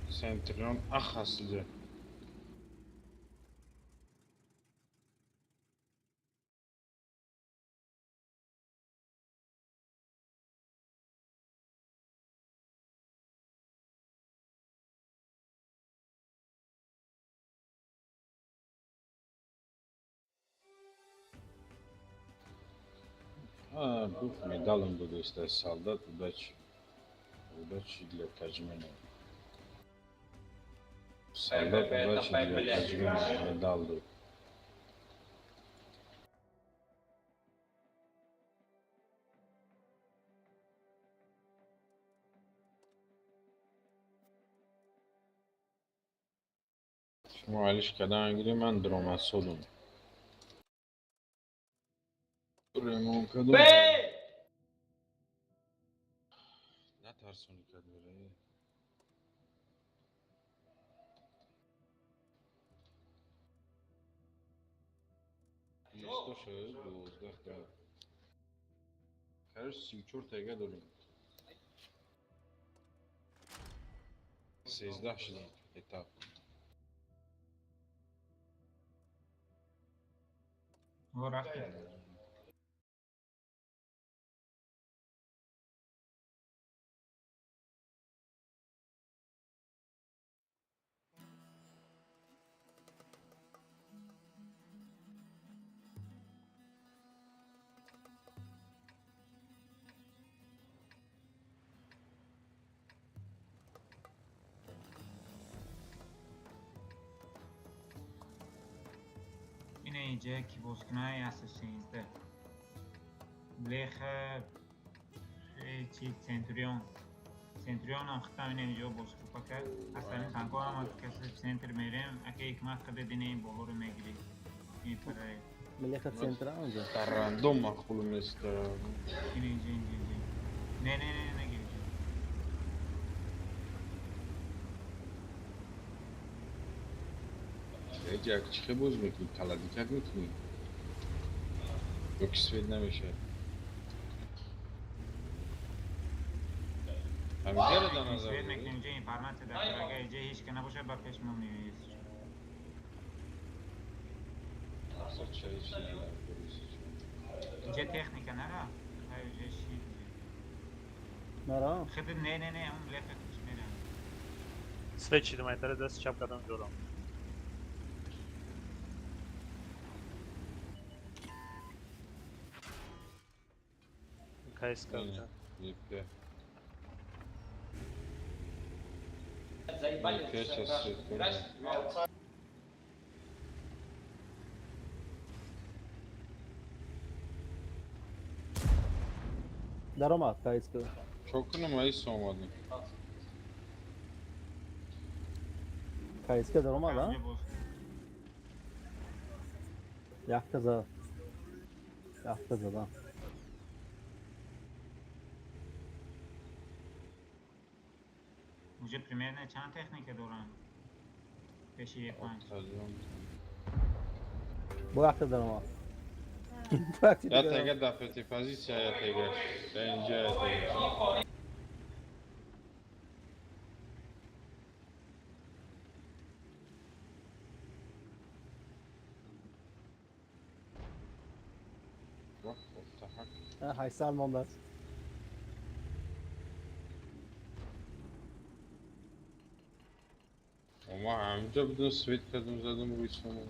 Центрион ах ҳастида. Гуфт медалам додааст солдат удачи. Удачи для Таджмена. Солдат удачи для Таджмена медал дод. Шумо алиш кардан гирем, ман даромадсодум. Ремонт кардум. Натарсонӣ кард мераи. Бисто шуд, 12 та. Короче, 34 тайга дорем. 13 шудем этап. О, рафти. Ине инҷа ки бозкунаи 113. Блеха чи Центурион. Центурион ам хитам ине инҷо бозкупа кард. Астани танко ҳама каси центр мерем, аке ҳикмат қаде дине ин болоро мегирӣ. Ин парае. Млеха центра онҷа. Дар рандом мақбул нест. Ине инҷа, инҷа, инҷа. Не, не, не, нагир инҷа. Як чихе боз мекунӣ? Каладикак мекунӣ? Ё ки свет намешавад? Ҳамиҷаро дар назар Свет дорӣ? мекунем ҷа информация дар агар иҷа ҳеч ка набошад, ба пеш мо меоед. Мақсад чаи чи дар полиси чӣ? Иҷа техника нара? Ҳай иҷа шид. Нара? Хиди не не не, ҳамун лефа киш мерам. Свет шидам айтара даст чап кардам ҷорам. Кайс карда. Епе. Заебали. Епе сейчас свет кунад. Даромад кайска. Чо кунам аис омадем? Кайска даромад, а? Иҷа боз. Якта зад. Якта зада. Уже примерно чанд техника дорам? Пеши Е5. Бо якта даромад. Бо якта Я дига даромад. тега дар пети позиция я тега. Дар инҷа я тега. What the heck? 8 сол мондааст. Ма ҳаминҷа будум, свет кардум, задум рӯи сомон.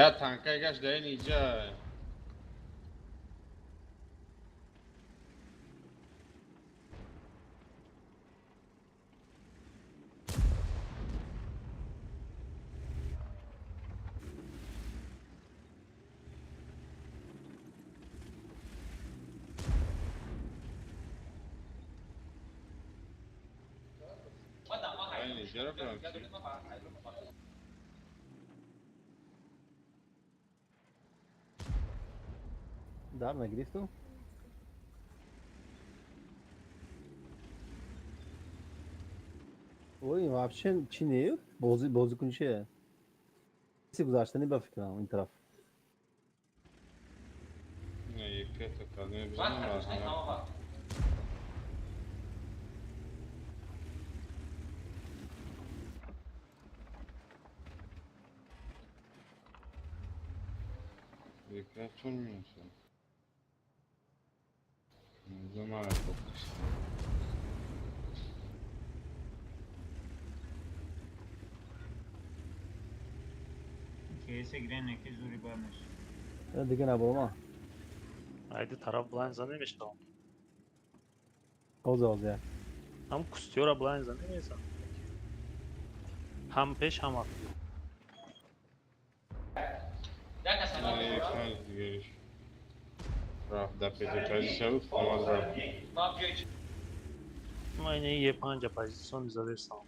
Я танкай гашт дар ин иҷа. Дар ин иҷаро барам чӣ? Дар нагирифту? Ой, вообще чи не? Бози бозикун чие? Каси гузаштани ба фикрам ин тараф. Не, епета кардем, бизанам аз ҳама. Епе чор минута. Замара фокус. Кейсе гирен неки зури бармеш. Дига набурома. Айди тараф блайн за намешавам. Ҳозир ҳозир як. Ҳам кустиёра блайн за намезан. Ҳам пеш, ҳам ақиб. Не, панҷ дигариш. Рафт дар пети позиция буд, омад рафт. Ма ина Е5 позицион мизадестам.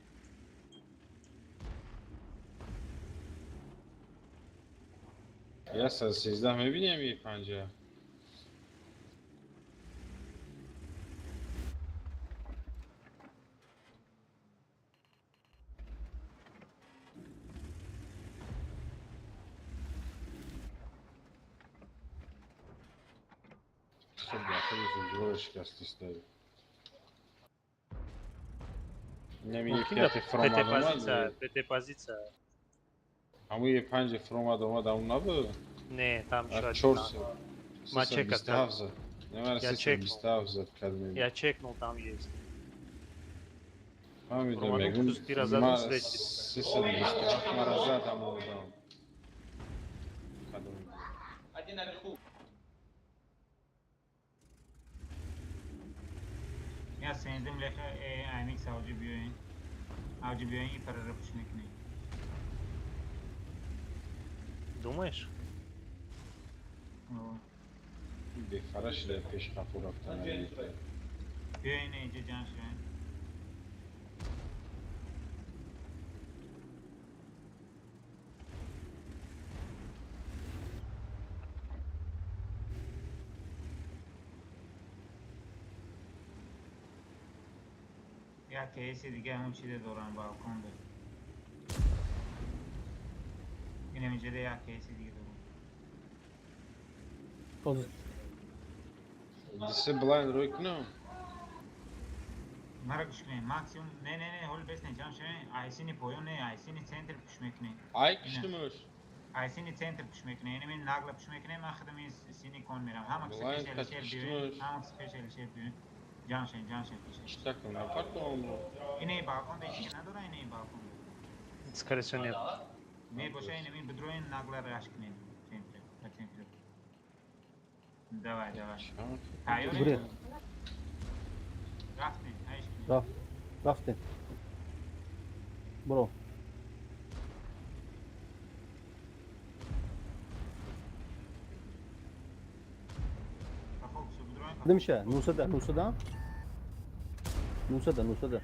113 мебинем е панҷа. Хуб, хеле зуд шикастиста. Неми Мумкин да пяти пете фромад позиция, омад. пете позиция. Ҳамун е панҷи фромад омад, ҳамун набуд? Не, там А шояд. чор се. Ма чека 327 зад. Немара Я 327 зад кардем. Я чекнул, там есть. Фаҳмидам, Романов мегум. кустира задум светит. 327 мара зад ҳамун одам. Кадом? Один наверху. Я сензим леха э аймикс авҷи биёин. Авҷи биёин и парара пуш мекунем. Думаешь? О, Бефара шуда пеш қафо рафтан. Биёин иҷа ҷамъ шавем. Як кейси дига ҳамун чизе дорам балконда. Инам иҷода як кейси дига дорам. Ҳозир Дисе блайн рӯй кунам. Мара гӯш кунед, максимум не не не, ҳоли бес не ҷамъ шавем, айсини поён не, айсини центр пуш мекунем. Ай киштимуш. Айсини центр пуш мекунем, яъне мин нагла пуш мекунем, ман худам ин сини кон мерам. Ҳама киса пеш Алишер биёед, ҳама киса пеш Алишер биёед. Ҷамъ шавем, ҷамъ шавем пеш. Чита кунам? Фарқ Ине балкон да ҳеч надора, ине балкон. Скорее всего, нет. Не, боша ине мин бидроен нагла раш кунем. Центр, по центру. Давай, давай. Тайёр? Рафтем, айш кунем. Рафтем. Бро. Димша, 900, 900. 900, 900.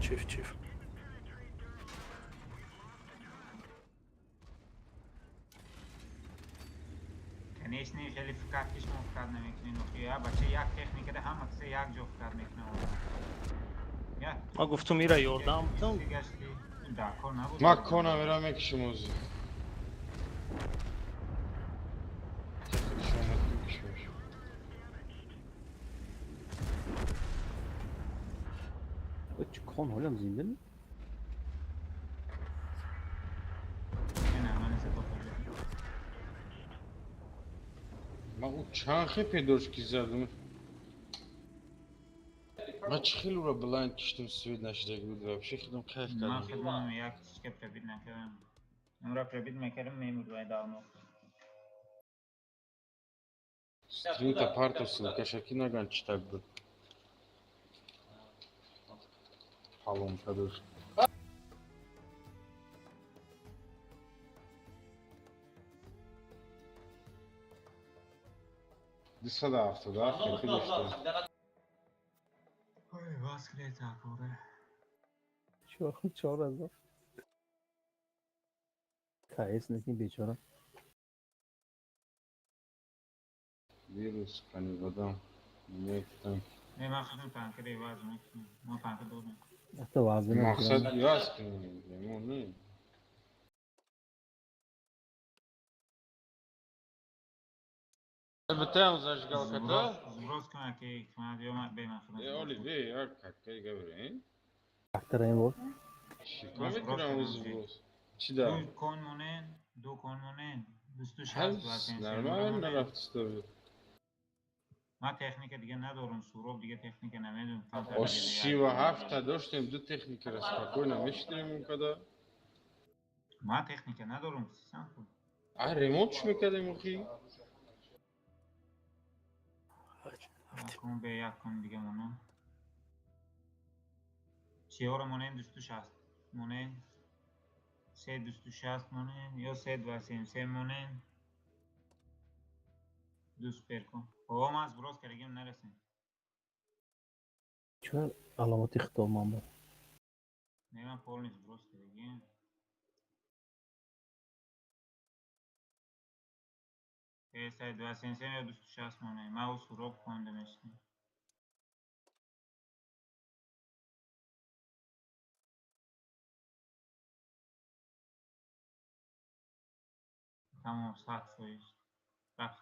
Чиф, чиф. Конечно, хеле фикр ки шумо фикр намекунед, охи я бача як техника да ҳама киса як ҷо фикр мекунад. Ма гуфтум ира ёрдам бутам. Ма кона мерам мекишим ози. Чӣ кон ҳолам зинда ми? Ма ӯ чанд хел педошки задум. Ма чӣ хел ӯро бланд киштум свет нашидаги буд вообще худам кайф кардам. Ман худам як чичка пробит накардам. Умра пробит мекардам мемуд вай давно. Стринта парто ссылкаша ки наган читак буд. Поломка дошт. Дусаду ҳафтоду ҳафт хеле доштам. Ой, вас хеле такоре. 4000. Кайс накин бечора. Вирус кани бадам. Мектам. Не, ман худам танка реваз мекунам. Ма танка дорам. Ата вазн. Мақсад иваз кунем. Мо не. Албатта зажигалката. Сброс кунад ки кунад ё бе ман худам. Э, оли бе, як какаи габре. Актара ин бор. Чӣ мекунам сброс? Чӣ да? Ду кон монен, ду кон монен. 26 ва Нормально нарафт стоит. Ман техника дига надорам, суроб дига техника намедонам. О 37 доштем, ду техникара спокойно мешидем он када. Ман техника надорам, сам худ. А ремонт чӣ мекардем охи? Кун бе як кун дига монам. Чиёро монем 260 монем. 3 260 монем ё 3 273 монем. Ду супер кун. О, ман сброс кардагим нарасем. Чӣ аломати хито ман буд? Не, ман полный сброс кардагим. 3 273 ё 260 монем. Ман ӯ суроб хонда мешинем. Тамом, 100%. Рафт.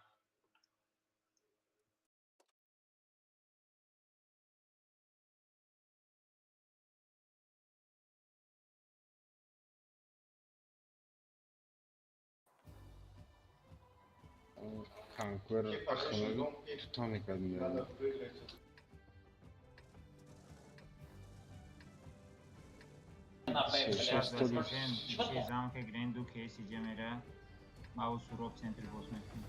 Танквер тута мекардем. Замка грен ду кейси ҷамера ма суроб центр боз мекунем.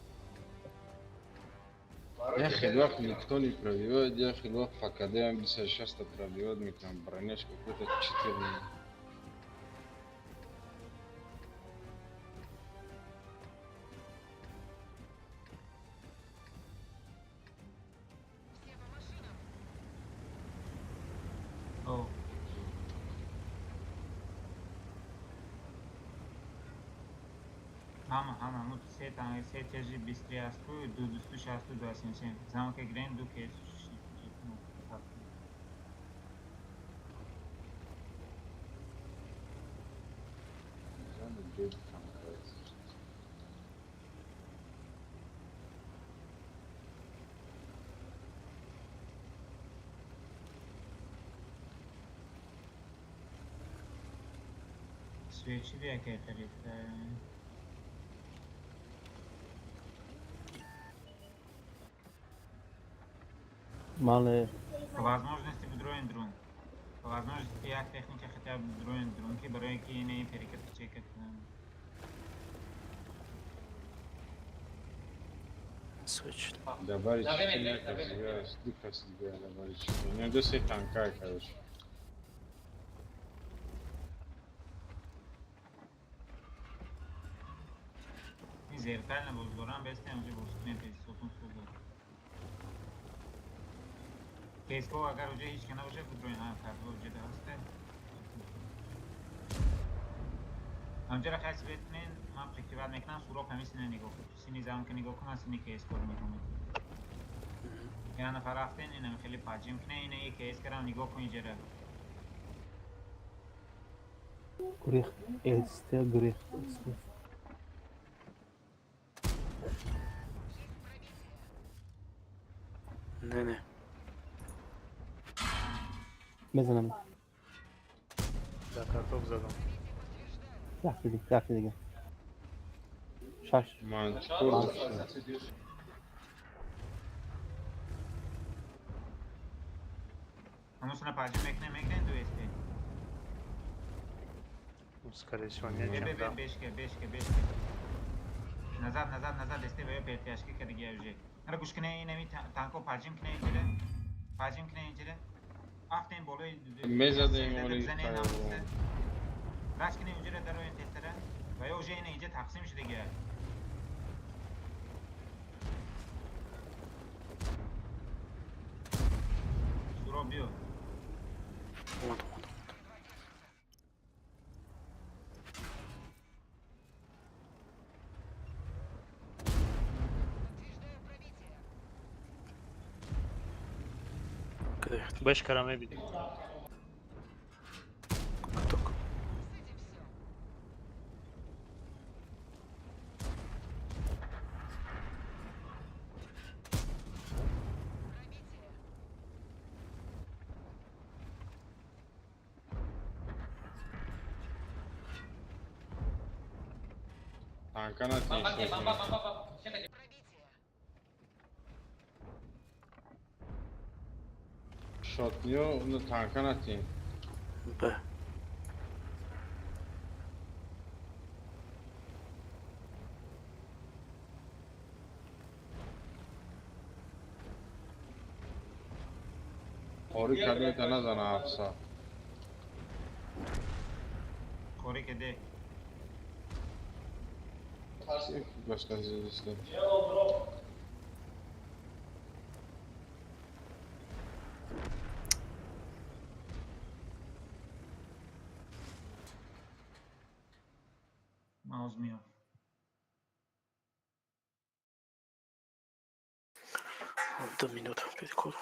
Я хеле вақт никто не пробивает, я хеле вақт ФКД 56 пробивает, мекунам броняш какой-то читерный. Ҳама, ҳама, му се танк, се тежи 23 асту, 262, 277. Замка грен, ду кес. Свечи яке харид. Мале. По возможности بدроин дрон. По возможности як техника хотя бы بدроин дрон ки барои ки инаи перекат чекат. Свеч. Давай чӣ дига, давай чӣ. Не ду се танка, короче. Зеркально боздорам бестем уже боз кунем песотун сузо. Кеско агар уже ҳеч кана боша фудроин ҳам кард уже дасте. Ҳамҷара хай свет кунен, ман прикриват мекунам, суроқ ҳамин сина нигоҳ кун. Сини замка нигоҳ кун, ман сини кеско ро нигоҳ мекунам. Я нафар рафтен, инам хеле паҷим кунен, ина и кес карам нигоҳ кун иҷара. Гурехт, элсте гурехт. Не, не. Мезанам. Да, картоф задам. Якти дига, якти дига. Шаш. Ман чикор. Ҳамусна паҷим мекунем, мекунем ду эсте. Ну, скорее всего, нечем, да. Бешке, бешке, бешке. Назад, назад, назад, эсте ва ё пертяжки кардагия уже. Ара гӯш кунед, инами танко паҷим кунед инҷира. Паҷим кунед инҷира. Афтен болои мезадем оли. Раш кунед инҷира дароен тестара. Ва ё уже ина инҷа тақсим шудагия. Суро биё. Омад, омад. Беш кара мебинем. Каток. Танка натише. Шотниё на танка натин. Б. Хори кадмета назана афса. Хори каде. Гостан зидисте. Маус миё. Ду минута перекур.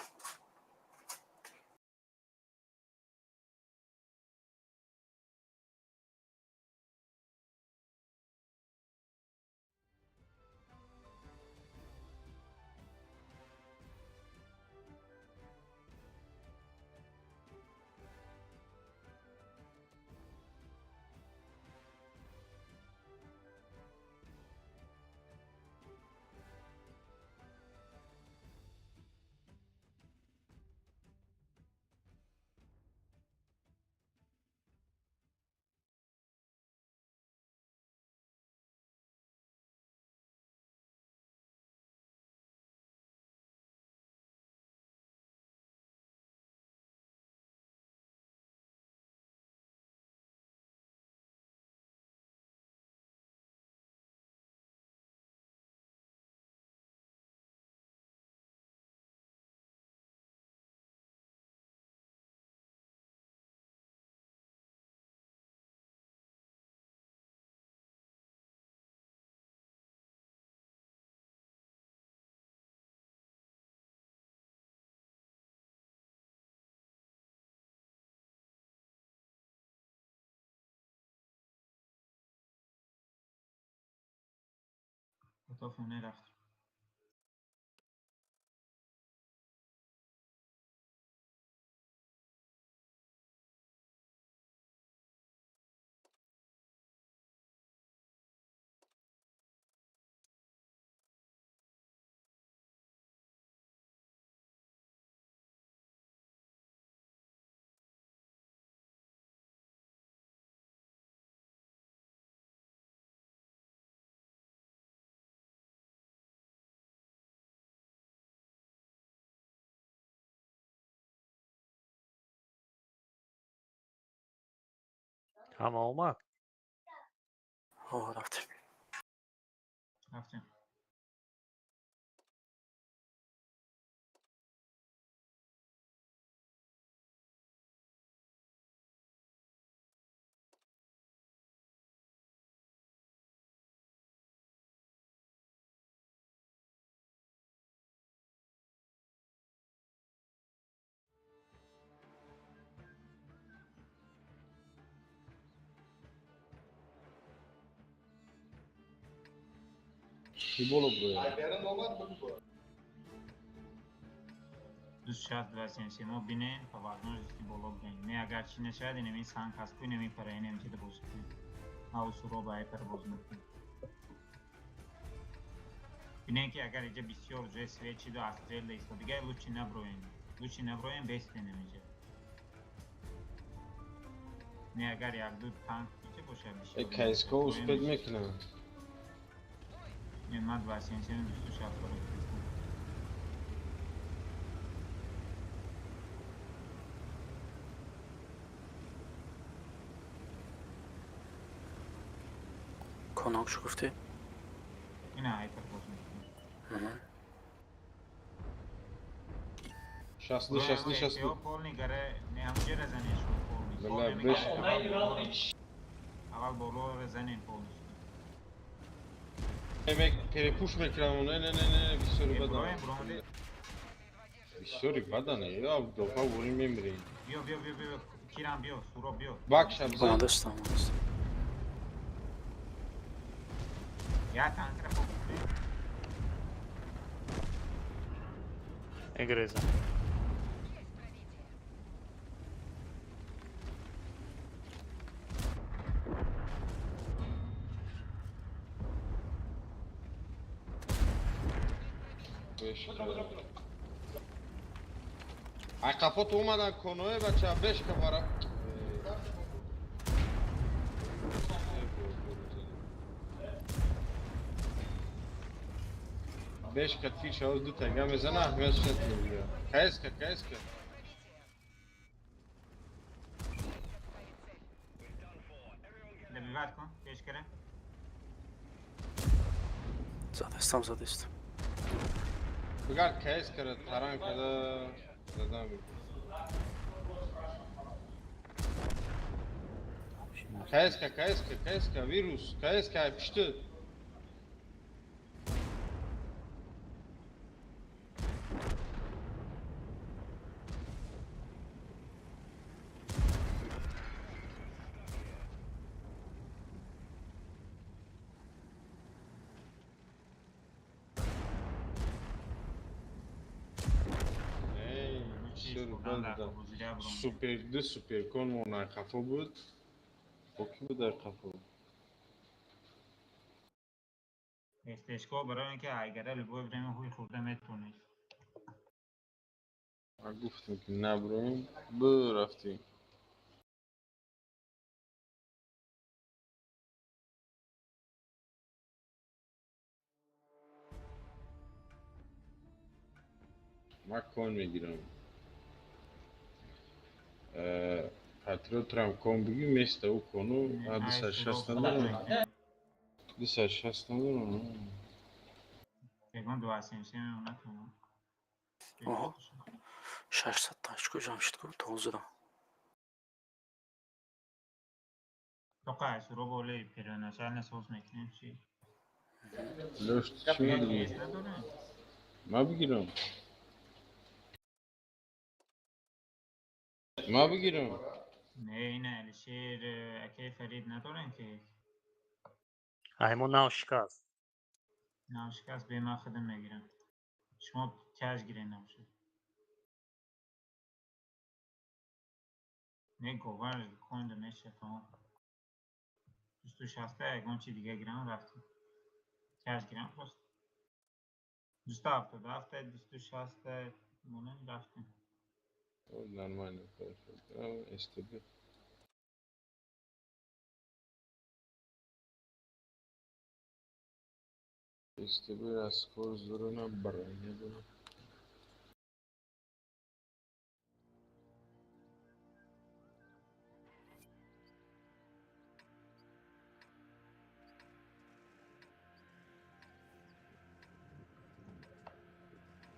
Фотофоне рафт. Ҳама омад. О, рафтем. Рафтем. Ки боло броя? 260 277 мо бинем, по возможности боло бинем. Не, агар чӣ нашавад, инами санг ҳаст ку, инами пара, инами чида бозӣ кунем. Ау суроба ай пара бозӣ мекунем. Бинем, ки агар иҷа бисёр уже свечи ду отстрел истодига, лучше наброем. Лучше наброем, бестенем иҷа. Не, агар якду танк иҷа бошад, бисёр. Э, КСК успеть мекунам. Не, ман 277 260 ро. Конок чӣ гуфтӣ? Ина айпер бозӣ мекунем. 62, 62, 62. Полный гаре, не, ҳамуҷа занеш полный. Бля, беш. Аввал болоро занем полностью. Мек перепуш мекунам. Не, не, не, не, бисёри бадан. Броем, бромаде. Бисёри бадан. Я дофа вори мемирем. Биё, биё, биё, биё, кирам биё, суро биё. Бакша бизан. Омадастам, омадастам. Я танкра покупи. Игреза. Есть пробитие. Беш. Ай қафот омадан коное, бача, беш кафара. Беш ка тир шавоз ду тага мезана, Ахмед шат мегира. КСК, КСК. Пробитие. Добивать кун, пеш кара. Задастам, задастам. Бигард КСК ра таран када задам. КСК, КСК, КСК, вирус, КСК пишти. Эй, бисёри бад будам. Супер ду суперкон мо қафо буд. Бо ки буд дар қафо? СТшко барои ин ки айгара любое время ҳуй хӯрда метавонед. Ман гуфтам, ки наброем, бурафтем. Ман кон мегирам. Патриотрам кон бигӣ, места ӯ кону 260 надорам. 260 надорам. Ягон 277 натонам. Оҳо. 600 ташку ҷамшид ку тозида. Тоқа суро боле первоначально соз мекунем чи? Лёш, чӣ мегирӣ? Надорем. Ма бигирам. Ма бигирам. Не, ина Алишер, акай Фарид надорем ки. Ай, мо нав шикаст. Навшикаст бема худам мегирам. Шумо тяж гирен набошад. Не говар конда меша тамом. 260 ягон чи дига гирам рафтем. Тяж гирам просто. 277 260 монем рафтем. Нормально, хорошо. СТБ. СТБ раскор зурона барайне буна.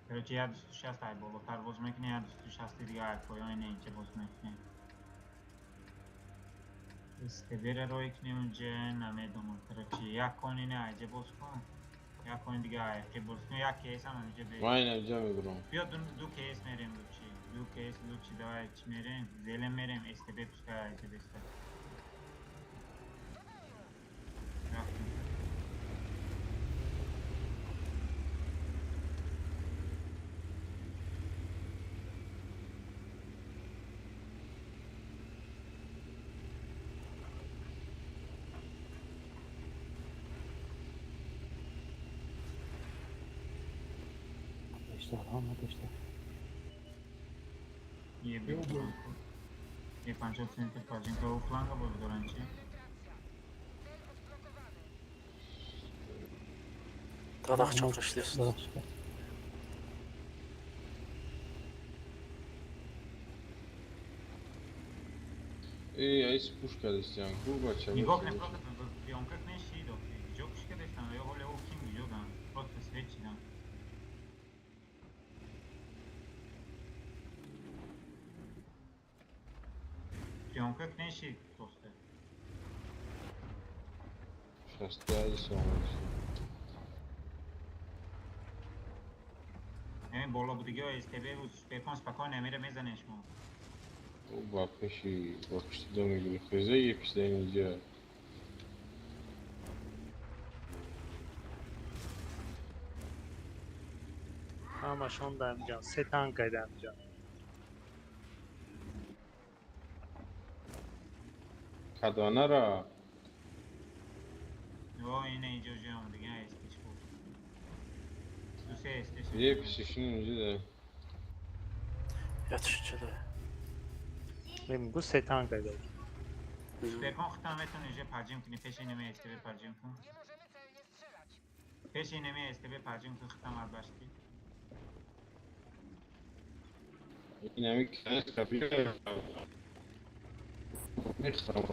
Короче, я 260 ай болотар боз мекунем, я 260 дига ай поёни инҷа боз мекунем. СТБ-ра рой кунем унҷа, намедонам. Короче, як кони не айҷа боз кун. Як кони дига айқи боз кун, як кейс ҳам инҷа бе. Ман инҷа мебурам. Биё ду кейс мерем лучи. Ду кейс лучи давай чи мерем? Зелем мерем, СТБ пускай айҷа беста. Рафтем. Е 50 центр пажинка у фланга боз доран чи? Дадах чоқ шидест. Эй, айс пушка дестян, ку бача. Нигоҳ кун, просто пиёнка кунен шид охи. Ҷо пушка дестан, ё ҳоле о ким ҷо дан. Просто свет чидан. Пиёнка кунен шид просто. 61 сомон. Ҳамин боло будигиҳо СТБ буд, Суперкон спокойно амира мезанем шумо. О, ба пеши, ба пушти доми гирифтеза, епишда инҷа. Ҳамашон дамҷан, се танкай дамҷан. Кадонара. Ё ина инҷо ҷо омадига СТ буд. Ду се СТ. Епишишин инҷа да. Ятишчида. Мегӯ се танкай дад. Суперкон худтан метавонӣ инҷа парҷим кунӣ, пеши инами СТБ парҷим кун. Пеши инами СТБ парҷим кун, худтан бардошти. Инами канас капиля. Мехарам.